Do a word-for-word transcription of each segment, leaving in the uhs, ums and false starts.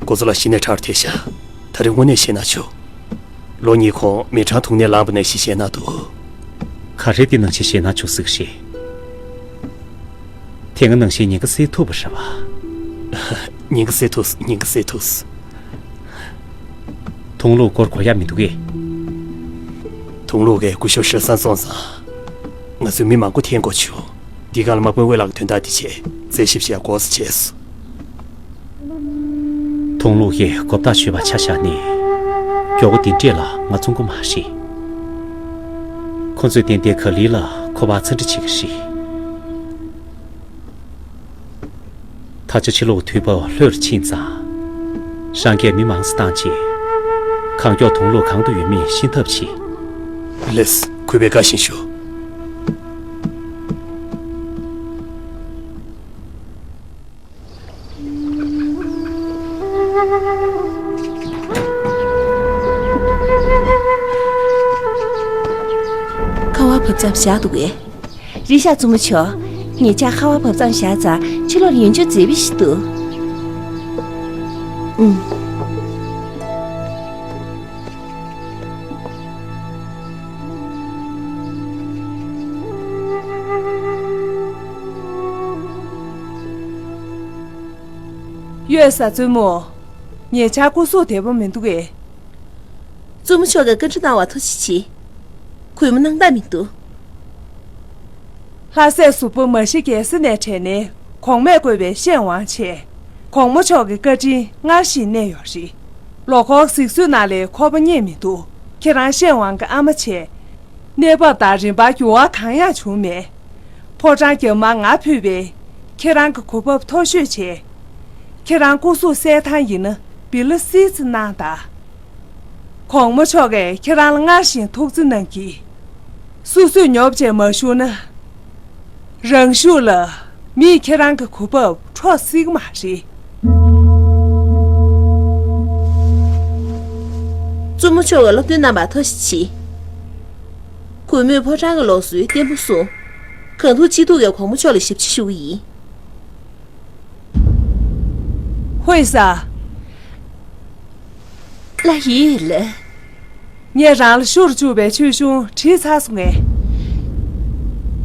ཀོ་ཙོ་ལགས་གཞི་ནས་ཁྲག་ཐེབས་ཤག་ད་རེས་དངོས་གནས་ཞེད་སྣང་བྱུང་། ལོ་གཉིས་གོང་མི་གྲངས་དུག་ནད་ལངས་པ་ནང་བཞིན་ཞེད་སྣང་འདུག་ག་རེ་འདི་ནང་བཞིན་ཞེད་སྣང་བྱུང་སྲིད་ཀྱི་རེད། དེ་སྔ་ནང་བཞིན་ཉེན་ཁ་སེལ་ཐུབ་པ་རེད་པ། ཉེན་ཁ་སེལ་ཐུབ། ཉེན་ཁ་སེལ་ཐུབ། དུང་ལུག་སྐོར་གོ་ཡ་མི་འདུག་གས། དུང་ལུག་གིས་སྐུ་ཞབས་ཧྲི་སན་སོང་ཙང་། ང་ཚོས་མི་མང་པོ་འཐེན་དགོས་བྱུང་། འདི་ག་ལ་དམག་དཔོན་ཝེ་ལགས་ཀྱི་དོན་དག་འདི་བྱས། རྩད་ཞིབ་བྱེད་ཡ་འགོག་སེ་བྱས་སོང་། དུང་ལུག་གིས་མགོ་བཏགས་ཞུས་པ་ཆ་བཞག་ནས། མགྱོགས་པོ་འདི་འདྲས་ལ་ང་བཙོང་གི་མ་རེད། ཁོ་ཚོས་ཏན་ཏན་ག་ལེར་ལ་ཁོ་པར་འཚང་འདྲི་བྱེད་ཀྱི་རེད། ད་ཆ་ཕྱི་ལོགས་དུས་བབ་ལྷོད་ལ་ཕྱིན་ཙང་། རང་གིས་མི་མང་ཙམ་བཏང་རྗེས། གང་མགྱོགས་དུང་ལུག་གང་དུ་ཡོད་མེད་ཤེས་ཐབས་བྱེད། ལགས་སོ། གུས་པས་བཀའ་བཞིན་ཞུ། ཁ་པར་བབས་ཚར་བཞག་འདུག་གས། རེད་ཤག་བཙུན་མོ་མཆོག་ཉེ་ཆར་ཁ་པར་བབས་ཙམ་བཞག་ཙང་ཕྱི་ལོགས་ལ་ཡོང་རྒྱུ་མཛེས་པོ་ཞིག་འདུག་ཨུམ། ཡོད་ས་བཙུན་མོ། ཉེ་ཆར་སྐུ་གཟུགས་བདེ་པོ་མི་འདུག་གས། བཙུན་མོ་མཆོག་གིས་བཀའ་འདྲི་གནང་བར་ཐུགས་རྗེ་ཆེ། གུས་མོ་སྣང་དག་མི་འདུག་ལྷ་སྲས་ཟུར་པོ་མ་ཤི་རྒྱལ་ས་ནས་དྲན་ནས་གོང་མས་བསྐོས་པའི་ཤེན་ཝང་བྱས། གོང་མ་མཆོག་གི་བཀའ་དྲིན་སྔར་བཞིན་གནས་ཡོད་རེད། ལོ་འཁོར་གཟིགས་ཚུལ་ནང་ལ་ཁོག་པ་རྙེད་མི་འདུག་ཁྱེད་རང་ཤེན་ཝང་གི་ཨ་མ་བྱས། གནས་བབ་དང་རིམ་པར་འགྱུར་བ་གང་ཡང་བྱུང་མེད། ཕོ་བྲང་རྒྱབ་མར་ང་ཕུད་པས་ཁྱེད་རང་གི་གོ་བབ་མཐོ་ཤོས་བྱས། ཁྱེད་རང་སྐུ་གཟུགས་གསལ་ཐང་ཡིན་ན་བི་ལ་སིལ་ཙམ་གནང་དང་། གོང་མ་མཆོག་གིས་ཁྱེད་རང་ལ་སྔར་བཞིན་ཐུགས་བརྩེ་གནང་གི། སོ་སོས་ཉོབ་བྱས་མ་བཞུགས་ན། རང་ཤུགས་ལ་མིས་ཁྱེད་རང་གི་གོ་བབ་འཕྲོག་སྲིད་ཀྱི་མ་རེད། བཙུན་མོ་མཆོག་གིས་སློབ་སྟོན་གནང་བར་ཐུགས་རྗེ་ཆེ། གུས་མོས་ཕོ་བྲང་གི་ལུགས་སྲོལ་བརྟན་པོ་སྲུང་། གང་ཐུབ་ཅི་ཐུབ་ཀྱིས་གོང་མ་མཆོག་ལ་ཞབས་ཕྱི་ཞུ་གི་ཡིན། ཧུའེ་སར། ལགས་ཡིན་ལགས། ངས་རང་ལ་ཞུ་རུ་བཅུག་པའི་ཆོས་གཞུང་བྲིས་ཚར་སོང་ངས།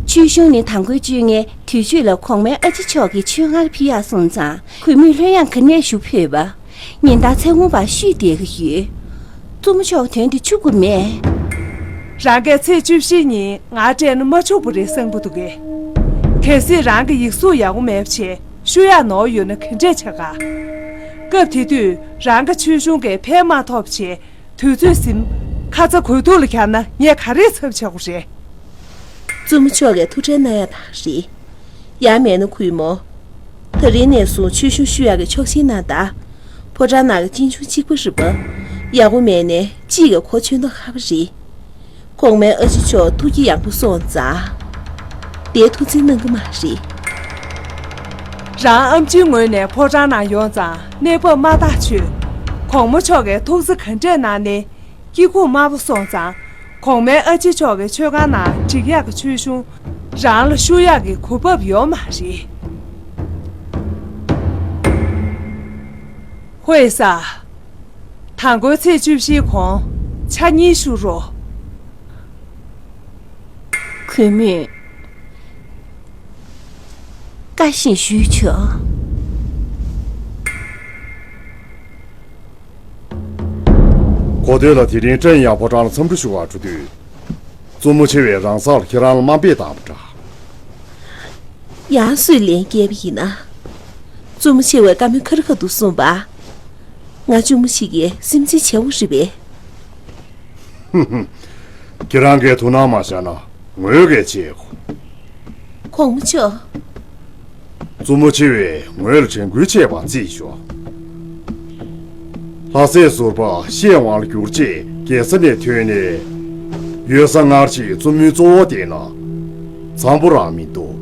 ཆོས་གཞུང་ནི་དང་པོའི་བཅོ་ལྔའི་དུས་མཆོད་ལ་གོང་མའི་ཨ་ཅེ་མཆོག་གིས་ཆོས་སྔར་ཕུལ་ཡག་གསུངས་ཙང་གུས་མོས་ལྷོད་ཡངས་ག་ནས་ཞུ་ཕོད་པ། ཉིན་ལྟར་ཚེ་སྔོན་པར་བཤུས་བསྡད་ཀྱི་ཡོད། བཙུན་མོ་མཆོག་དོན་དེ་ཆུབ་ཀྱི་མེད། རང་གིས་ཚེས་བཅུ་བཞི་ཉིན་ང་སྤྲད་ན་མ་ཆུག་པ་རེད་བསམ་གྱི་འདུག་གས། གལ་སྲིད་རང་གི་ཡིག་གཟུགས་ཡག་པོ་མེད་པ་བྱས་ཞུ་ཡག་ནོར་ཡོད་ན་ག་འདྲས་བྱ་ག་སྐབས་དེ་དུས་རང་གི་ཆོས་གཞུང་གིས་ཕན་མ་ཐོགས་པ་བྱས་དུས་ཚོད་ཟིན། ཁ་ཚ་དགོས་གཏུགས་ལ་འཁྱར་ན་ངས་ག་རེ་ཚབ་བྱ་དགོས་རེད། བཙུན་མོ་མཆོག་གིས་ཐུགས་ཁྲལ་གནང་ཡག་དག་རེད། ཡང་མེད་ན་གུས་མོ། ད་རིང་ནས་བཟུང་ཆོས་གཞུང་ཞུ་ཡག་གི་ཆོག་མཆན་གནང་དང་། ཕོ་བྲང་ནང་གི་གཅེན་གཅུང་གཅིག་པ་རེད་པ། ཡག་པོ་མེད་ནའི་གཅིག་གིས་གོ་ཆོད་མདོག་ཁ་པོ་རེད། གོང་མའི་ཨ་ཅེ་མཆོག་ཐུགས་ཀྱི་ཡག་པོ་སོང་ཙང་། དེའི་ཐུགས་འཛེམ་གནང་གི་མ་རེད། རང་ཨེམ་ཆིའི་ངོས་ནས་ཕོ་བྲང་ནང་ཡོང་ཙང་གནས་བབ་མ་ཐག་ཆོད། གོང་མ་མཆོག་གིས་ཐུགས་རྩིས་ག་འདྲས་གནང་ནའི། སྐྱིད་ཁུག་དམར་པོ་སོང་ཙང་། གོང་མའི་ཨ་ཅེ་མཆོག་གི་མཆོད་ཁང་ནང་སྒྲིག་ཡག་གི་ཆོས་གཞུང་རང་ལ་ཞུ་ཡག་གི་གོ་བབ་ཡོད་མ་རེད། ཧུའེ་སར། དང་པོའི་ཚེས་བཅུ་བཞིའི་གོང་ཆ་གཉིས་བཞུགས་རོགས། གུས་མོས་བཀའ་བཞིན་ཞུས་ཆོག་གོ་ཐོས་ལ་དེ་རིང་ཀྲན་ཡང་ཕོ་བྲང་ལ་འཚམས་འདྲི་ཞུ་བར་འགྲོ་དུས། བཙུན་མོ་ཆེ་བས་རང་སར་ཁྱེད་རང་ལ་དམའ་འབེབས་བཏང་བ་འདྲ། ཡང་སུས་ལན་བསྐྱལ་བ་ཡིན་ན། བཙུན་མོ་ཆེ་བས་བཀའ་མོལ་ཁ་རི་ཁ་ཐུག་གསུངས་པ། ང་གཅུང་མོ་ཞིག་གི་སེམས་ཅན་བྱེད་པོ་རེད་པས། ཁྱེད་རང་གིས་དོ་སྣང་མ་བྱས་ན་ངོས་ཀྱིས་བྱེད་དགོས། གོང་མ་མཆོག་བཙུན་མོ་ཆེ་བས་ངོས་ལ་དྲན་སྐུལ་བྱས་པ་བརྩིས་ཤོག་ལྷ་སྲས་ཟུར་པ་ཤེས་དབང་ལ་གྱུར་རྗེས་རྒྱལ་ས་ནས་ཐོན་ནས། ཡོད་ས་སྔར་བཞིན་བཙུན་མོའི་གཙོ་བོ་བསྟེན་ན། འཚམ་པོ་རང་མི་འདུག་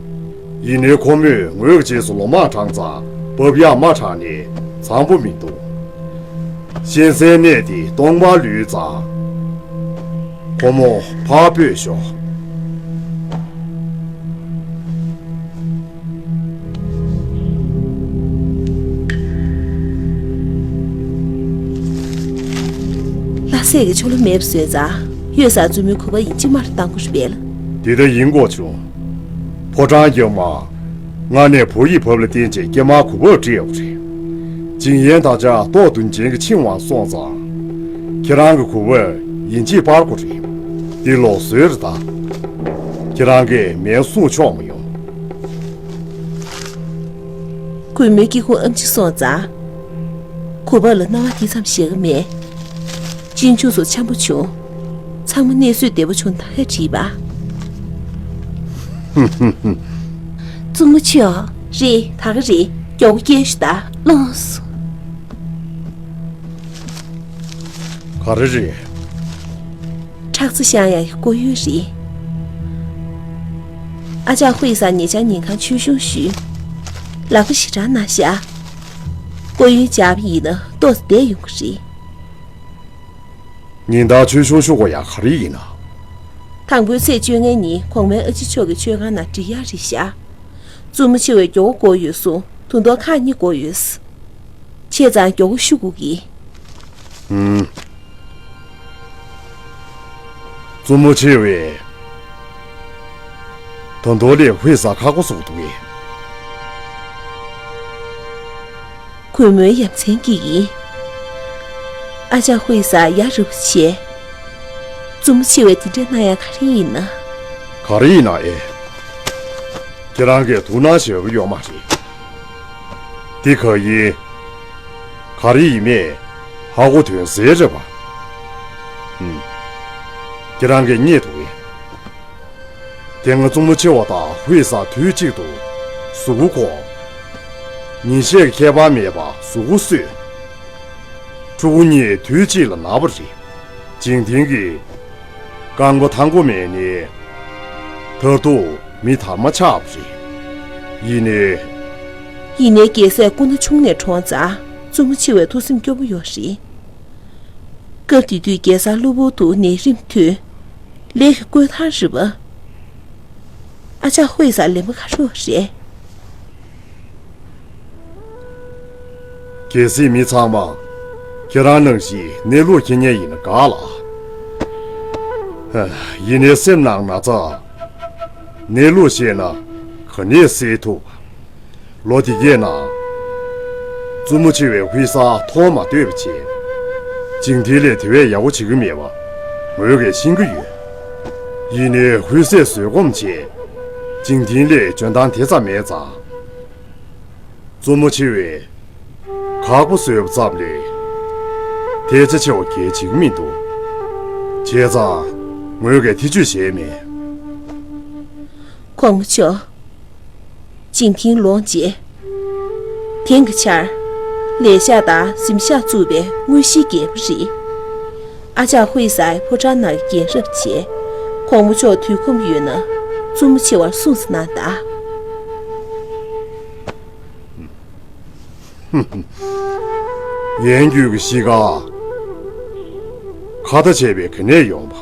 ཡིན་ནའི་ཁོ་མོས་ངོས་ཀྱི་རྗེས་སུ་ལོ་མང་དྲངས་ཙང་བབ་ཡག་མ་དྲངས་ནས་འཚམ་པོ་མི་འདུག་གཤེན་སྲས་གནས་དེ་སྟོང་པར་ལུས་ཙང་། ཁོ་མོ་ཕར་སྤོས་ཤོག་རྟ་སྲས་ཀྱི་ཆོ་ལོ་མེད་པ་བཟོས་ཙང་། གཡུལ་ས་བཙུན་མོའི་གོ་བ་ཡིན་གཅིག་མར་བཏང་དགོས་རེད་པས། དེ་ལྟར་ཡིན་དགོས་བྱུང་། ཕོ་བྲང་རྒྱབ་མ། སྔར་ནས་བོད་ཡིག་བབས་ལ་བརྟེན་བྱས་སྐྱེས་མ་གོ་བབ་སྤྲད་ཡོད་རེད། ཇིང་ཡན་ད་ཆ་ལྟོགས་དུས་ཇིང་གི་ཆིང་ཝང་སོང་ཙང་། ཁྱེད་རང་གི་གོ་བབ་ཡིན་གཅིག་སྤར་དགོས་རེད། འདི་ལོག་བཟོས་རེད་ད། ཁྱེད་རང་གིས་མིང་སྲུང་ཆོག་མི་ཡོང་། གུས་མོའི་སྐྱེ་ཁུངས་ཨེམ་ཆི་སོང་ཙང་། གོ་བབ་ལ་སྣང་བ་དེ་ཙམ་ཞིག་མེད། གཅེན་གཅུང་ཚོ་འཆམ་པོ་བྱུང་། ཚང་མ་གནས་ཚུལ་བདེ་པོ་བྱུང་ད་ག་བྲིས་པ། བཙུན་མོ་ཆེའོ། རེད། ད་ག་རེད། མགྱོགས་པོ་སྐྱེལ་ཤོག་ད། ལགས་སོ། ག་རེ་རེད། ཁྲག་རྩ་བཤང་ཡག་གི་སྐུ་ཡོན་རེད། ཨ་ཅག་ཧུའེ་ས་ཉེ་ཆར་ཉིན་གང་ཆོས་ཞུགས་ཞུས། ལག་པ་ཞེ་དྲག་ན་ཤག་སྐུ་ཡོན་སྦྱར་བ་ཡིན་ན་ཏོག་ཙམ་བདེ་ཡོང་གི་རེད། ཉིན་ལྟར་ཆོས་ཞུགས་ཞུ་དགོས་ཡག་ག་རེ་ཡིན་ན། དང་པོའི་ཚེས་བཅོ་ལྔའི་ཉིན་གོང་མའི་ཨ་ཅེ་མཆོག་གི་མཆོད་ཁང་ནང་སྒྲིག་ཡག་རེད་ཤག་བཙུན་མོ་ཆེ་བས་མགྱོགས་པོ་དགོས་ཡོད་གསུངས། ད་དུང་ཁག་གཉིས་དགོས་ཡོད། བྱས་ཙང་མགྱོགས་པོ་ཞུ་དགོས་ཀྱི། ཧུམ། བཙུན་མོ་ཆེ་བས། ད་དུང་ལས་ཧུའེ་ས་ཁག་པོ་བཟོ་འདུག་གས། གུས་མོའི་ཡ་མཚན་གྱིས་ཡིན། ཨ་ཅག་ཧུའེ་ས་ཡ་རུབ་བྱས། བཙུན་མོ་ཆེ་བས་དེ་འདྲ་གནང་ཡག་ག་རེ་ཡིན་ན། ག་རེ་ཡིན་ན་ཨེ། ཁྱེད་རང་གིས་དོ་སྣང་བྱས་པ་ཡོད་མ་རེད། འདི་ག་ཡིན། ག་རེ་ཡིན་མེད། ཧ་གོ་དོན་གསལ་རེད་པ། ཨུམ། ཁྱེད་རང་གིས་རྙེད་འདུག་གས། དེ་སྔ་བཙུན་མོ་ཆེ་བ་དང་ཧུའེ་ས་དུས་གཅིག་ཏུ་གཟུགས་པོ་གོག་ཉིན་ཤས་ཀྱི་ཁྱད་པར་མེད་པར་གཟུགས་པོ་སོས། ཕྲུ་གུ་གཉིས་དུས་གཅིག་ལ་ན་བ་རེད། ཇིང་ཐིང་གིས་རྐང་པ་ཐང་པོ་མེད་ནས་མཐར་ཐུག་མི་དར་མ་ཆགས་པ་རེད། ཡིན་ནའི། ཡིན་ནའི་རྒྱལ་སྲས་སྐུ་ན་ཆུང་ནས་གྲོངས་ཙང་བཙུན་མོ་ཆེ་བའི་ཐུགས་སེམས་སྐྱོ་པོ་ཡོད་རེད། སྐབས་དེ་དུས་རྒྱལ་ས་གློ་བུར་དུ་ནད་རིམས་ཐོན། ལས་ཀྱི་བསྐོས་ཐང་རེད་པ། ཨ་ཅག་ཧུའེ་ས་ལན་པ་ག་རེ་རེད། གལ་སྲིད་མི་ཚང་མ་ཁྱེད་རང་ནང་བཞིན་གནས་ལུགས་མཁྱེན་མཁན་ཡིན་ན་དགའ་ལ། ཡིན་ནའི་སེམས་ནང་ན་ཚ། གནས་ལུགས་ཤེས་ན་ག་ནས་སེལ་ཐུབ། ལོ་དེ་གའི་ནང་བཙུན་མོ་ཆེ་བས་ཧུའེ་ས་མཐོང་མ་འདོད་པ་བྱས། ཇིང་ཐིང་ལས་དེ་བས་ཡག་པོ་བྱེད་ཀྱི་མེད་པ་ངོས་ཀྱིས་ཤེས་ཀྱི་ཡོད། ཡིན་ནའི་ཧུའེ་སས་བཟོད་སྒོམ་བྱས། ཇིང་ཐིང་ལས་འཇོན་ཐང་དེ་ཙམ་མེད་ཙང་། བཙུན་མོ་ཆེ་བས་ཁག་པོ་བཟོས་པ་ཙམ་ལས་ཐལ་ཆ་ཆེ་བ་གལ་བྱེད་ཀྱི་མི་འདུག་བྱས་ཙང་ངོས་ཀྱིས་ཐེ་བྱུས་བྱས་མེད། གོང་མ་མཆོག་ཇིང་ཐིང་ལོངས་རྗེས། དེང་གི་ཆར། ལས་ཤག་དང་གཟིམ་ཤག་བཙུགས་པའི་དངོས་གཞིའི་རྒྱལ་པོ་རེད། ཨ་ཅག་ཧུའེ་སའི་ཕོ་བྲང་ནང་གི་རྒན་རབས་བྱས། གོང་མ་མཆོག་དུས་ཁོམ་ཡོད་ན། བཙུན་མོ་ཆེ་བར་གསུངས་ཟིན་ན་ད། ཡན་རྒྱུད་ཀྱི་གཤིས་ཀ་ཁ་ཏ་བྱས་པའི་ག་ནས་ཡོང་བ།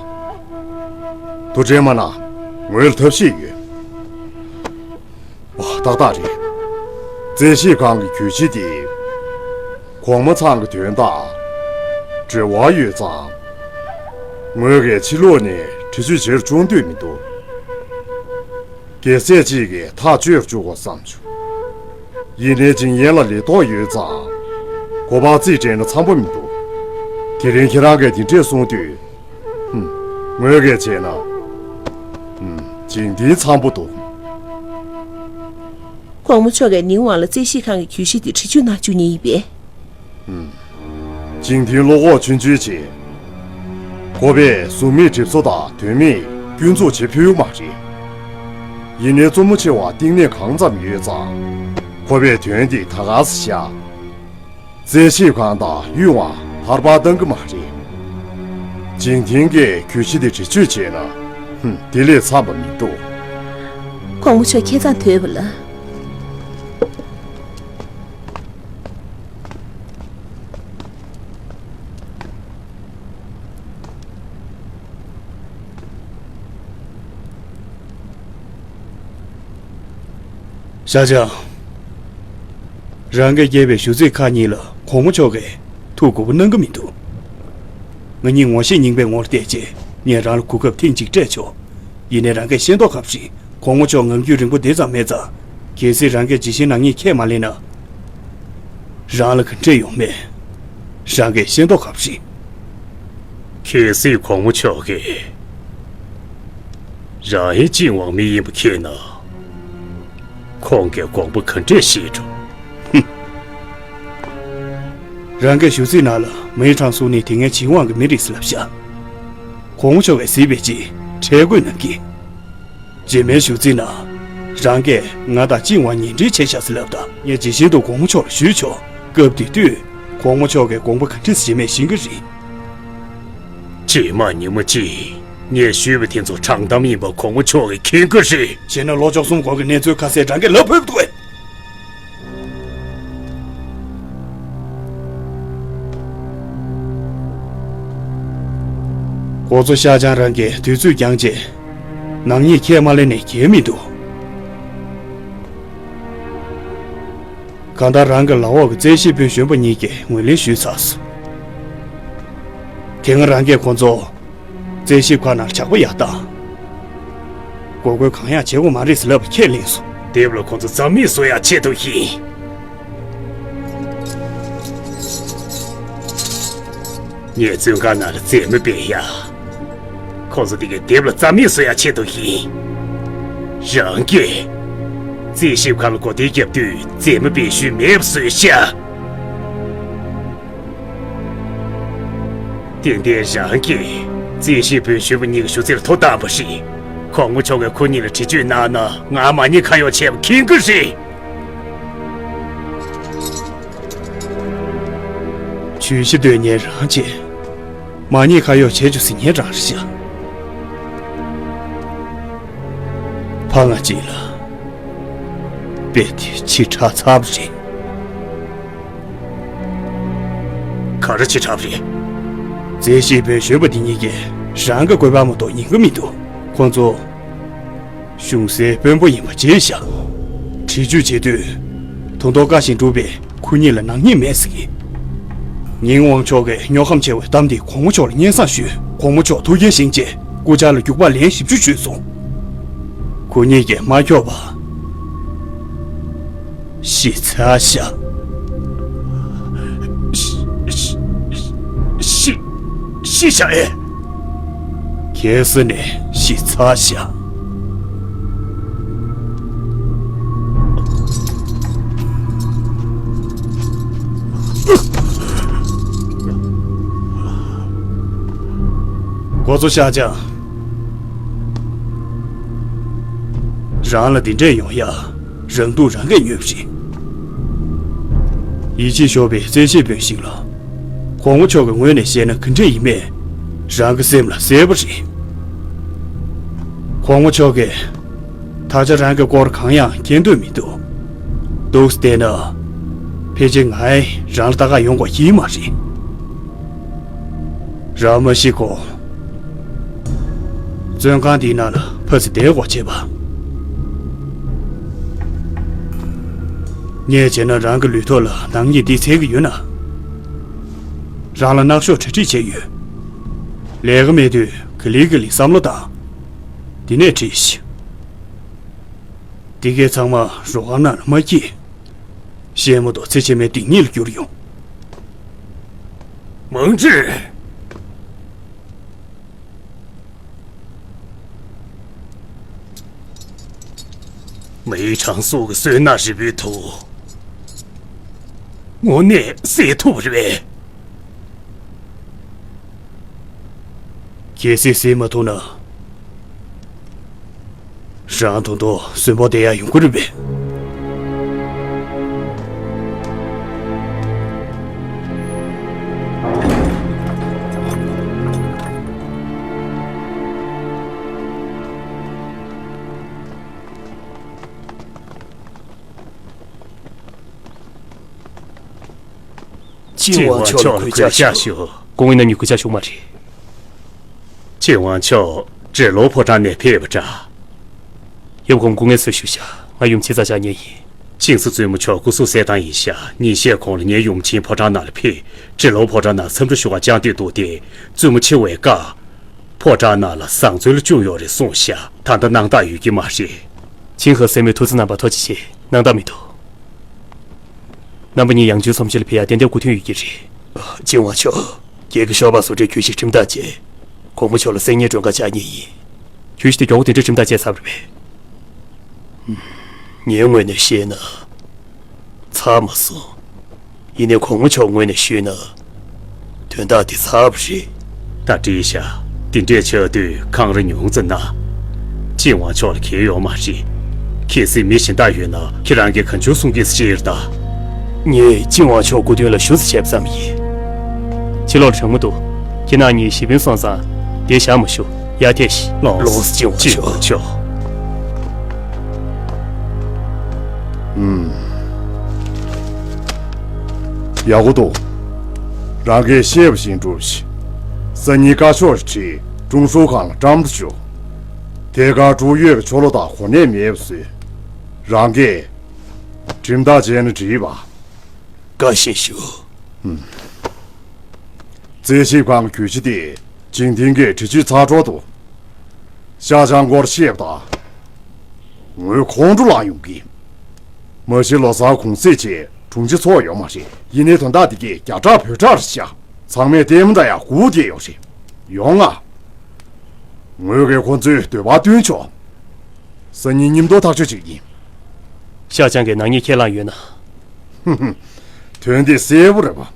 དུ་དྲན་མ་ན་ངོས་ལ་ཐབས་ཤེས་ཡོད། ཨ། ཏག་ཏག་རེད། རྩིས་ཞིབ་ཁང་གི་གྱོད་གཞི་དེ་གོང་མ་ཚང་གི་དོན་དག་འབྲེལ་བ་ཡོད་ཙང་། ངོས་ཀྱིས་ཕྱི་ལོགས་ནས་འདྲི་གཅོད་བྱེད་རུ་བཅུག་འདོད་མི་འདུག་རྒྱལ་སྲས་གཅིག་གིས་ཐག་གཅོད་རུ་བཅུག་དགོས་བསམ་བྱུང་། ཡིན་ནའི་ཇིང་ཡན་ལ་ལས་ཐོག་ཡོད་ཙང་། གོ་བ་རྩིས་སྤྲད་ན་འཚམ་པོ་མི་འདུག་དེ་རིང་ཁྱེད་རང་གིས་དེ་འདྲས་གསུངས་དུས། ཧུམ། ངོས་ཀྱིས་བྱས་ན། ཧུམ། ཇིང་ཐིང་འཚམ་པོ་འདུག་གོང་མ་མཆོག་གིས་ནིང་ཝང་ལ་རྩིས་ཞིབ་ཁང་གི་གྱོད་གཞི་དེ་འདྲི་གཅོད་གནང་བཅུག་མཁན་ཡིན་པས། ཧུམ། ཇིང་ཐིང་བློ་ཁོག་ཆུང་ཆུང་བྱས། ཁོ་པས་གཟུགས་མེད་གྲིབ་བསིལ་དང་དོན་མེད་སྐྱོན་འཛུགས་བྱེད་ཕོད་མ་རེད། ཡིན་ནའི་བཙུན་མོ་ཆེ་བ་གཏིང་ནས་གང་ཙམ་ཡོད་ཙང་། ཁོ་པས་དོན་འདི་ད་ག་སེ་བཞག་རྩིས་ཞིབ་ཁང་དང་གཡུལ་བ་ལྷར་པར་བཏང་གི་མ་རེད། ཇིང་ཐིང་གིས་གྱོད་གཞི་འདི་འདྲི་གཅོད་བྱས་ན། ཧུམ། དེ་ལས་འཚམ་པ་མི་འདུག་གོང་མ་མཆོག་ཁྱད་མཚར་དོད་པ་ལ། ཤ་ཅང་། རང་གིས་བསྐྱལ་བའི་ཞུ་ཚིག་ཁག་གཉིས་ལ་གོང་མ་མཆོག་གིས་ཐུགས་མགུ་པོ་གནང་གི་མི་འདུག་ང་གཉིས་ངོ་ཤེས་རྙིང་པའི་ངོར་བལྟས་རྗེས་ངས་རང་ལ་གོ་སྐབས་ཐེངས་གཅིག་སྤྲད་ཆོག། ཡིན་ནའི་རང་གིས་ཤེས་མདོག་ཁ་པོ་ཞིག་གོང་མ་མཆོག་ངང་རྒྱུད་རིང་པོ་དེ་ཙམ་མེད་ཙང་། གལ་སྲིད་རང་གིས་ཇི་བཞིན་ནག་ཉེས་ཁས་མ་ལེན་ན། རང་ལ་ག་འདྲས་ཡོང་མེད། རང་གིས་ཤེས་མདོག་ཁ་པོ་ཞིག། གལ་སྲིད་གོང་མ་མཆོག་གིས་རང་ཡང་ཅིན་ཝང་མི་ཡིན་པ་མཁྱེན་ན། ཁོང་གིས་དགོངས་པ་ག་འདྲས་བཞེས་འགྲོ། ཧུམ། རང་གི་ཞུ་ཚིག་ནང་ལ་མེའི་ཁྲང་སུའུ་ནི་དེ་སྔའི་ཆིན་ཝང་གི་མི་རེད་ཟེར་ལབ་ཤག། གོང་མ་མཆོག་གིས་གཟིགས་པའི་རྗེས་ཁྲེལ་དགོད་གནང་གི། རྗེས་མའི་ཞུ་ཚིག་ནང་། རང་གིས་ང་དང་ཅིན་ཝང་ཉེ་འབྲེལ་བྱས་ཤག་ཟེར་ལབ་དང་། ངས་ཇི་བཞིན་དུ་གོང་མ་མཆོག་ལ་ཞུས་ཆོག། སྐབས་དེ་དུས་གོང་མ་མཆོག་གིས་དགོངས་པ་ག་འདྲས་བཞེས་མེད་ཤེས་ཀྱི་རེད། རྗེས་མ་ཉི་མ་གཅིག་ངས་ཞུས་པ་དེ་ཚོ་དྲང་གཏམ་ཡིན་པ་གོང་མ་མཆོག་གིས་མཁྱེན་གྱི་རེད། བྱས་ན་ལོ་བཅུ་གསུམ་གོང་གི་གནས་ཚུལ་ཁ་གསལ་རང་གིས་ལབ་ཕོད་པ་འདུག་གས། འགོ་གཙོ་ཤ་ཅང་རང་གིས་དུས་ཚོད་འགྱངས་རྗེས་ནག་ཉེས་ཁས་མ་ལེན་ནས་འགལ་མི་འདུག། གང་ལྟར་རང་གི་ལག་འོག་གི་རྩད་ཞིབ་དཔོན་གཞོན་པ་གཉིས་ཀྱིས་ངོས་ལེན་ཞུས་ཚར་སོང་། དེ་སྔ་རང་གིས་ཁོ་ཚོ་རྩད་ཞིབ་ཁང་ནང་ཇག་པ་ཡར་བཏང་། འགོག་རྒོལ་གང་ཡང་བྱེད་དགོས་མ་རེད་ཟེར་ལབ་པ་ཁས་ལེན་སོང་། དེབ་ལ་ཁོ་ཚོ་རྩ་མེད་བཟོ་ཡག་ཆེད་དུ་ཡིན། ངས་བཙོན་ཁང་ནང་ལ་རྩེད་མོ་སྤེལ་ཡ། ཁོ་ཚོ་དེ་གའི་དེབ་ལ་རྩ་མེད་བཟོ་ཡ་ཆེད་དུ་ཡིན། རང་གིས་རྩིས་ཞིབ་ཁང་ལ་གོ་བདེ་རྒྱབ་དུས་རྩེད་མོ་སྤེལ་ཤུལ་མེད་པ་བཟོས་ཤག། ཏན་ཏན་རང་གིས་རྩིས་ཞིབ་དཔོན་གཞོན་པ་གཉིས་ཀྱི་ཞུ་ཚིག་ལ་ཐོ་བཏང་པ་རེད། གོང་མ་མཆོག་གིས་ཁོ་གཉིས་ལ་འདྲི་གཅོད་གནང་ན་ང་མ་ཉེས་ཁ་གཡོགས་བྱས་པ་མཁྱེན་གྱི་རེད། བརྗོད་གཞི་དོན་གཉེར་རང་བྱས། མ་ཉེས་ཁ་གཡོགས་བྱེད་རྒྱུ་ཟེར་མཁན་རང་རེད་ཤག། ཕ་ང་གཅིག་ལ་དཔེ་དེ་ཕྱི་དྲགས་ཚར་བ་རེད། ག་རེ་ཕྱི་དྲགས་རེད། རྩིས་ཞིབ་དཔོན་གཞོན་པ་འདི་གཉིས་ཀས་རང་གི་བཀོད་པ་མ་གཏོགས་ཉན་གི་མི་འདུག། ཁོང་ཚོ་གཞུང་སའི་དཔོན་པོ་ཡིན་པ་བརྗེད་བཞག། འདྲི་གཅོད་བྱེད་དུས་ད་དུང་བཀའ་བཞིན་སྒྲུབ་པའི་ཁོ་གཉིས་ལ་ནག་ཉེས་མེད་ཟེར་གི། ཉིན་དབང་ཕྱོགས་ཀྱིས་སྨྱོ་ཁམས་ཆེ་བའི་གཏམ་འདི་གོང་མ་མཆོག་ལ་སྙན་སེང་ཞུས། གོང་མ་མཆོག་ཐུགས་འགན་བཞེས་རྗེས་སྐུ་བཅར་ལ་རྒྱུག་པ་ལན་བཞི་བཅུ་ཞུས་སོང་། ཁོ་གཉིས་ཀྱིས་མ་འཁྱོག་པ། ཤི་ཚར་ཤག། ཤི་ཤི་ཤི་ཤི་ཤག་ཨེ། གལ་སྲིད་ནས་ཤི་ཚར་ཤག། འགོ་གཙོ་ཤ་ཅང་། རང་ལ་འདི་འདྲས་ཡོང་ཡ། རང་སྡུག་རང་གིས་ཉོས་པ་རེད། ཡིད་ཆེས་ཤོར་བའི་རྩེད་ཞིབ་དཔོན་ཞིག་ལ། གོང་མ་མཆོག་གི་ངོས་ནས་བཤད་ན་ག་འདྲས་ཡིན་མེད། རང་གི་སེམས་ལ་གསལ་པོ་རེད། གོང་མ་མཆོག་གིས་ད་ཆ་རང་གི་སྐོར་གང་ཡང་མཁྱེན་འདོད་མི་འདུག། འདུག་སེ་བལྟས་ན། ཕལ་ཆེར་ང་ཡིས་རང་ལ་ལྟ་ག་ཡོང་དགོས་ཀྱི་མ་རེད། རང་མ་ཤི་གོང་། བཙོན་ཁང་འདིའི་ནང་ལ་ཕར་ཙམ་བསྡད་དགོས་བྱས་པ། ངས་བྱས་ན་རང་གི་ལུས་ཐོག་ལ་ནག་ཉེས་འདི་འཚོལ་གྱི་ཡོད་ན། རང་ལ་མནར་གཅོད་གྲ་སྒྲིག་བྱས་ཡོད། ལས་ཀ་མེད་དུས་ག་ལེ་ག་ལེ་བསམ་བློ་བཏང་། དེ་ནས་བྲིས་ཤིག། འདི་གའི་ཚང་མ་རོ་ཁང་ནང་ལ་མ་སྐྱེལ། བཤད་མ་གཏོགས་ཚེ་ཕྱི་མའི་སྡིག་ཉེས་ལ་འགྱུར་ཡོང་། མང་ཁྲི། མེའི་ཁྲང་སོགས་ཀྱི་བསོད་ནམས་རིལ་བུའི་ཐོག་དངོས་གནས་བསད་ཐུབ་རེད་པས། གལ་སྲིད་བསད་མ་ཐུབ་ན། རང་ད་དུང་གསོན་པོ་བསྡད་ཡག་ཡོང་གི་རེད་པས། ཅིན་ཝང་མཆོག་ལ་གུས་ཕྱག་ཞུ། སྐུ་ངོ་རྣམ་གཉིས་གུས་ཕྱག་ཞུ་གི་མ་རེད། ཅིན་ཝང་མཆོག་ཀྲེ་ལོ་ཕོ་བྲང་ནས་ཕེབས་པ་འདྲ། ཡབ་ཁོང་སྐུ་ངལ་གསོ་ཞུ་ཤག། ང་ཡུམ་ཆེ་ཙ་བཞག་མཁན་ཡིན། ཅིང་སི་བཙུན་མོ་མཆོག་སྐུ་གཟུགས་གསལ་ཐང་ཡིན་ཤག་ཉིན་ཤས་གོང་ལ་ངའི་ཡུམ་ཆེན་ཕོ་བྲང་ནང་ལ་ཕེབས། ཀྲི་ལོ་ཕོ་བྲང་ནང་འཚམས་འདྲི་ཞུ་གར་བཅར་འདོད་འདུག་སྟེ། བཙུན་མོ་ཆེ་བའི་བཀའ། ཕོ་བྲང་ནང་ལ་བཟང་བཙོན་ལ་བཅུག་ཡོད་རེད་གསུངས་ཤག་ད་ལྟ་སྣང་དག་ཡོད་ཀྱི་མ་རེད། ཆིང་ཧེ་སྲས་མོས་ཐུགས་བརྩེ་གནང་བར་ཐུགས་རྗེ་ཆེ། སྣང་དག་མི་འདུག་རྣམ་པ་གཉིས་ཡང་བསྐྱར་ཚོམས་ཆེན་ལ་ཕེབས་ཡ་ཏན་ཏན་མགོ་ཐོན་ཡོད་ཀྱི་རེད། ཨ། ཆིང་ཝང་མཆོག་རྒྱལ་ཁབ་ཤོར་བ་སོགས་གྲས་གྱོད་གཞི་ཁྲིམས་ཐག་བཅད། གོང་མ་མཆོག་ལ་གསེར་ཉའི་མགྲོན་ཁང་བཅར་མཁན་ཡིན། གྱོད་གཞི་དེ་མགྱོགས་པོ་དེ་འདྲ་ཁྲིམས་ཐག་བཅད་ཚར་བ་རེད་པས། ངའི་ངོས་ནས་བཤད་ན། ཚར་མ་སོང་། ཡིན་ནའི་གོང་མ་མཆོག་ངོས་ནས་ཞུས་ན། དོན་དག་འདི་ཚར་བ་རེད། ད་འགྲིག་ཤག་འདི་འདྲས་ཆགས་དུས་འཁང་ར་ཉུང་ཙམ་གནང་། ཆིང་ཝང་མཆོག་ལ་གལ་ཡོད་མ་རེད། གལ་སྲིད་མི་གཞན་དག་ཡོད་ན་ཁྱེད་རང་གིས་གང་བྱུང་གསུང་གི་ཟེར་ད། ངས་ཆིང་ཝང་མཆོག་སྐུ་མདུན་ལ་ཞུ་ས་བྱས་པ་ཙམ་ཡིན། ཕྱི་ལོགས་ལ་གྲང་མོ་འདུག་ཁྱེད་རྣམ་གཉིས་གཞིས་དཔོན་སོང་ཙང་འདིར་བཞག་མ་བཞུགས། ཡར་ཐལ་ཤིག་ལོངས། ལོངས་སུ་སྤྱི་བོ་ཆིང་ཝང་མཆོག་མཆོག་ཨུམ། ཡག་པོ་འདུག་རང་གིས་བཤད་པ་བཞིན་སྒྲུབས་ཤིག་སང་ཉིན་བཀའ་ཤོག་ཞིག་བྲིས་ཀྲུང་ཧྲུའུ་ཁང་ལ་བཀྲམ་དུ་བཅུག་དེ་གར་ཀྲུའུ་ཡོད་ཀྱི་ཆོ་ལོ་དང་གོ་གནས་མེད་པ་བཟོས། རང་གིས་ཁྲིམས་ཐག་བཅད་ན་འགྲིག་པ། བཀའ་བཞིན་ཞུ། རྩད་ཞིབ་ཁང་གི་གྱོད་གཞི་དེ་ཇིང་ཐིང་གིས་འདྲི་གཅོད་ཚར་འགྲོ་འདུག་ཤ་ཅང་སྐོར་བཤད་པ་དང་། ངོས་ཁོང་ཁྲོ་ལངས་ཡོང་གི། མ་གཞི་ལོ་གསར་གུང་ཚིགས་བྱས་དྲུང་ཆེ་ཚོགས་ཡོད་མ་རེད། ཡིན་ནའི་དོན་དག་འདི་གས་རྒྱ་གྲགས་བོད་གྲགས་རེད་ཤག་ཚང་མས་ལྟད་མོ་ལྟ་ཡག་སྒུག་བསྡད་ཡོད་རེད། ཡོང་ང་། ངོས་ཀྱིས་ཁོ་ཚོའི་འདོད་པ་བསྟུན་ཆོག་སང་ཉིན་མཉམ་དུ་ཐག་གཅོད་བྱེད་ཀྱི་ཡིན། ཤ་ཅང་གིས་ནག་ཉེས་ཁས་བླངས་ཡོད་ན། ཧུམ་ཧུམ། དོན་དེ་གསལ་པོ་རེད་པ།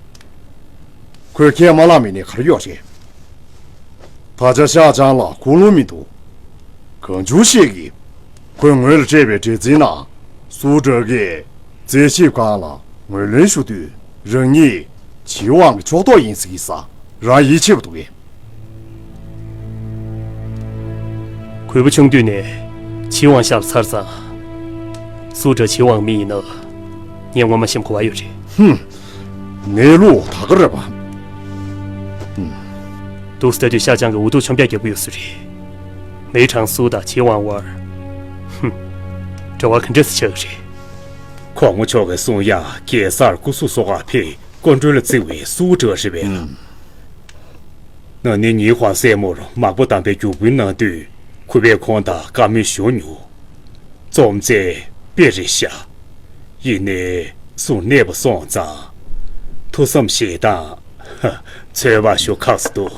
ཁོས་ཁས་མ་བླངས་མིན་ནི་ག་རེ་ཡོད་རེད། ད་ཆ་ཤ་ཅང་ལ་ཁུངས་ལུང་མི་འདུག་གང་བྱུང་བཤད་ཀྱི། ཁོས་ངོས་ལ་སྤྲད་པའི་འདྲི་འཛིན་ནང་སུའུ་ཀྲོའུ་གིས་རྩད་ཞིབ་ཁང་ལ་ངོས་ལེན་ཞུ་དུས་རང་ཉིད་ཆིང་ཝང་གི་ཕྱོགས་གཏོགས་ཡིན་ཟེར་གྱི་ས་རང་ཡིད་ཆེས་པ་འདུག་གས། གུས་པ་ཆུང་དུས་ནས་ཆིང་ཝང་ཤག་ལ་འཚར་ཙང་། སུའུ་ཀྲོའུ་ཆིང་ཝང་མི་ཡིན་ན་ངས་ངོ་མ་ཤེས་གོ་བ་ཡོད་རེད། ཧུམ། གནས་ལུགས་ད་ག་རེད་པ། ཧུམ། འདུག་སེ་ལྟ་དུས་ཤ་ཅང་གིས་འུ་ཐུག་ཆོམ་རྒྱག་རྒྱག་གི་ཡོད་ས་རེད། མི་གྲངས་སུའུ་དང་ཆིང་ཝང་དབར། ཧུམ། འབྲེལ་བ་ག་འདྲས་སེ་ཆགས་ཀྱི་རེད། གོང་མ་མཆོག་གིས་གསུང་ཡག་གེ་སར་སྐུ་གཟུགས་སོགས་ལ་ཕེབས་སྐུ་མགྲོན་ལ་བརྩི་བའི་སུའུ་ཀྲོའུ་རེད་པས་ལགས། ན་ནིང་ཉིན་ཧོང་སྲས་མོར་མག་པ་དམ་པའི་རྒྱུག་འབུལ་གནང་དུས་གུས་པས་ཁོང་དང་བཀའ་མོལ་ཞུ་མྱོང་། རྩོམ་རྩལ་དཔེ་རེད་ཤག་ཡིན་ནའི་སུ་གནས་པ་སོང་ཙང་། ཐུགས་བསམ་བཞེས་སྟངས་ཧ་ཚོད་དཔག་ཞུ་ཁག་ཙམ་འདུག་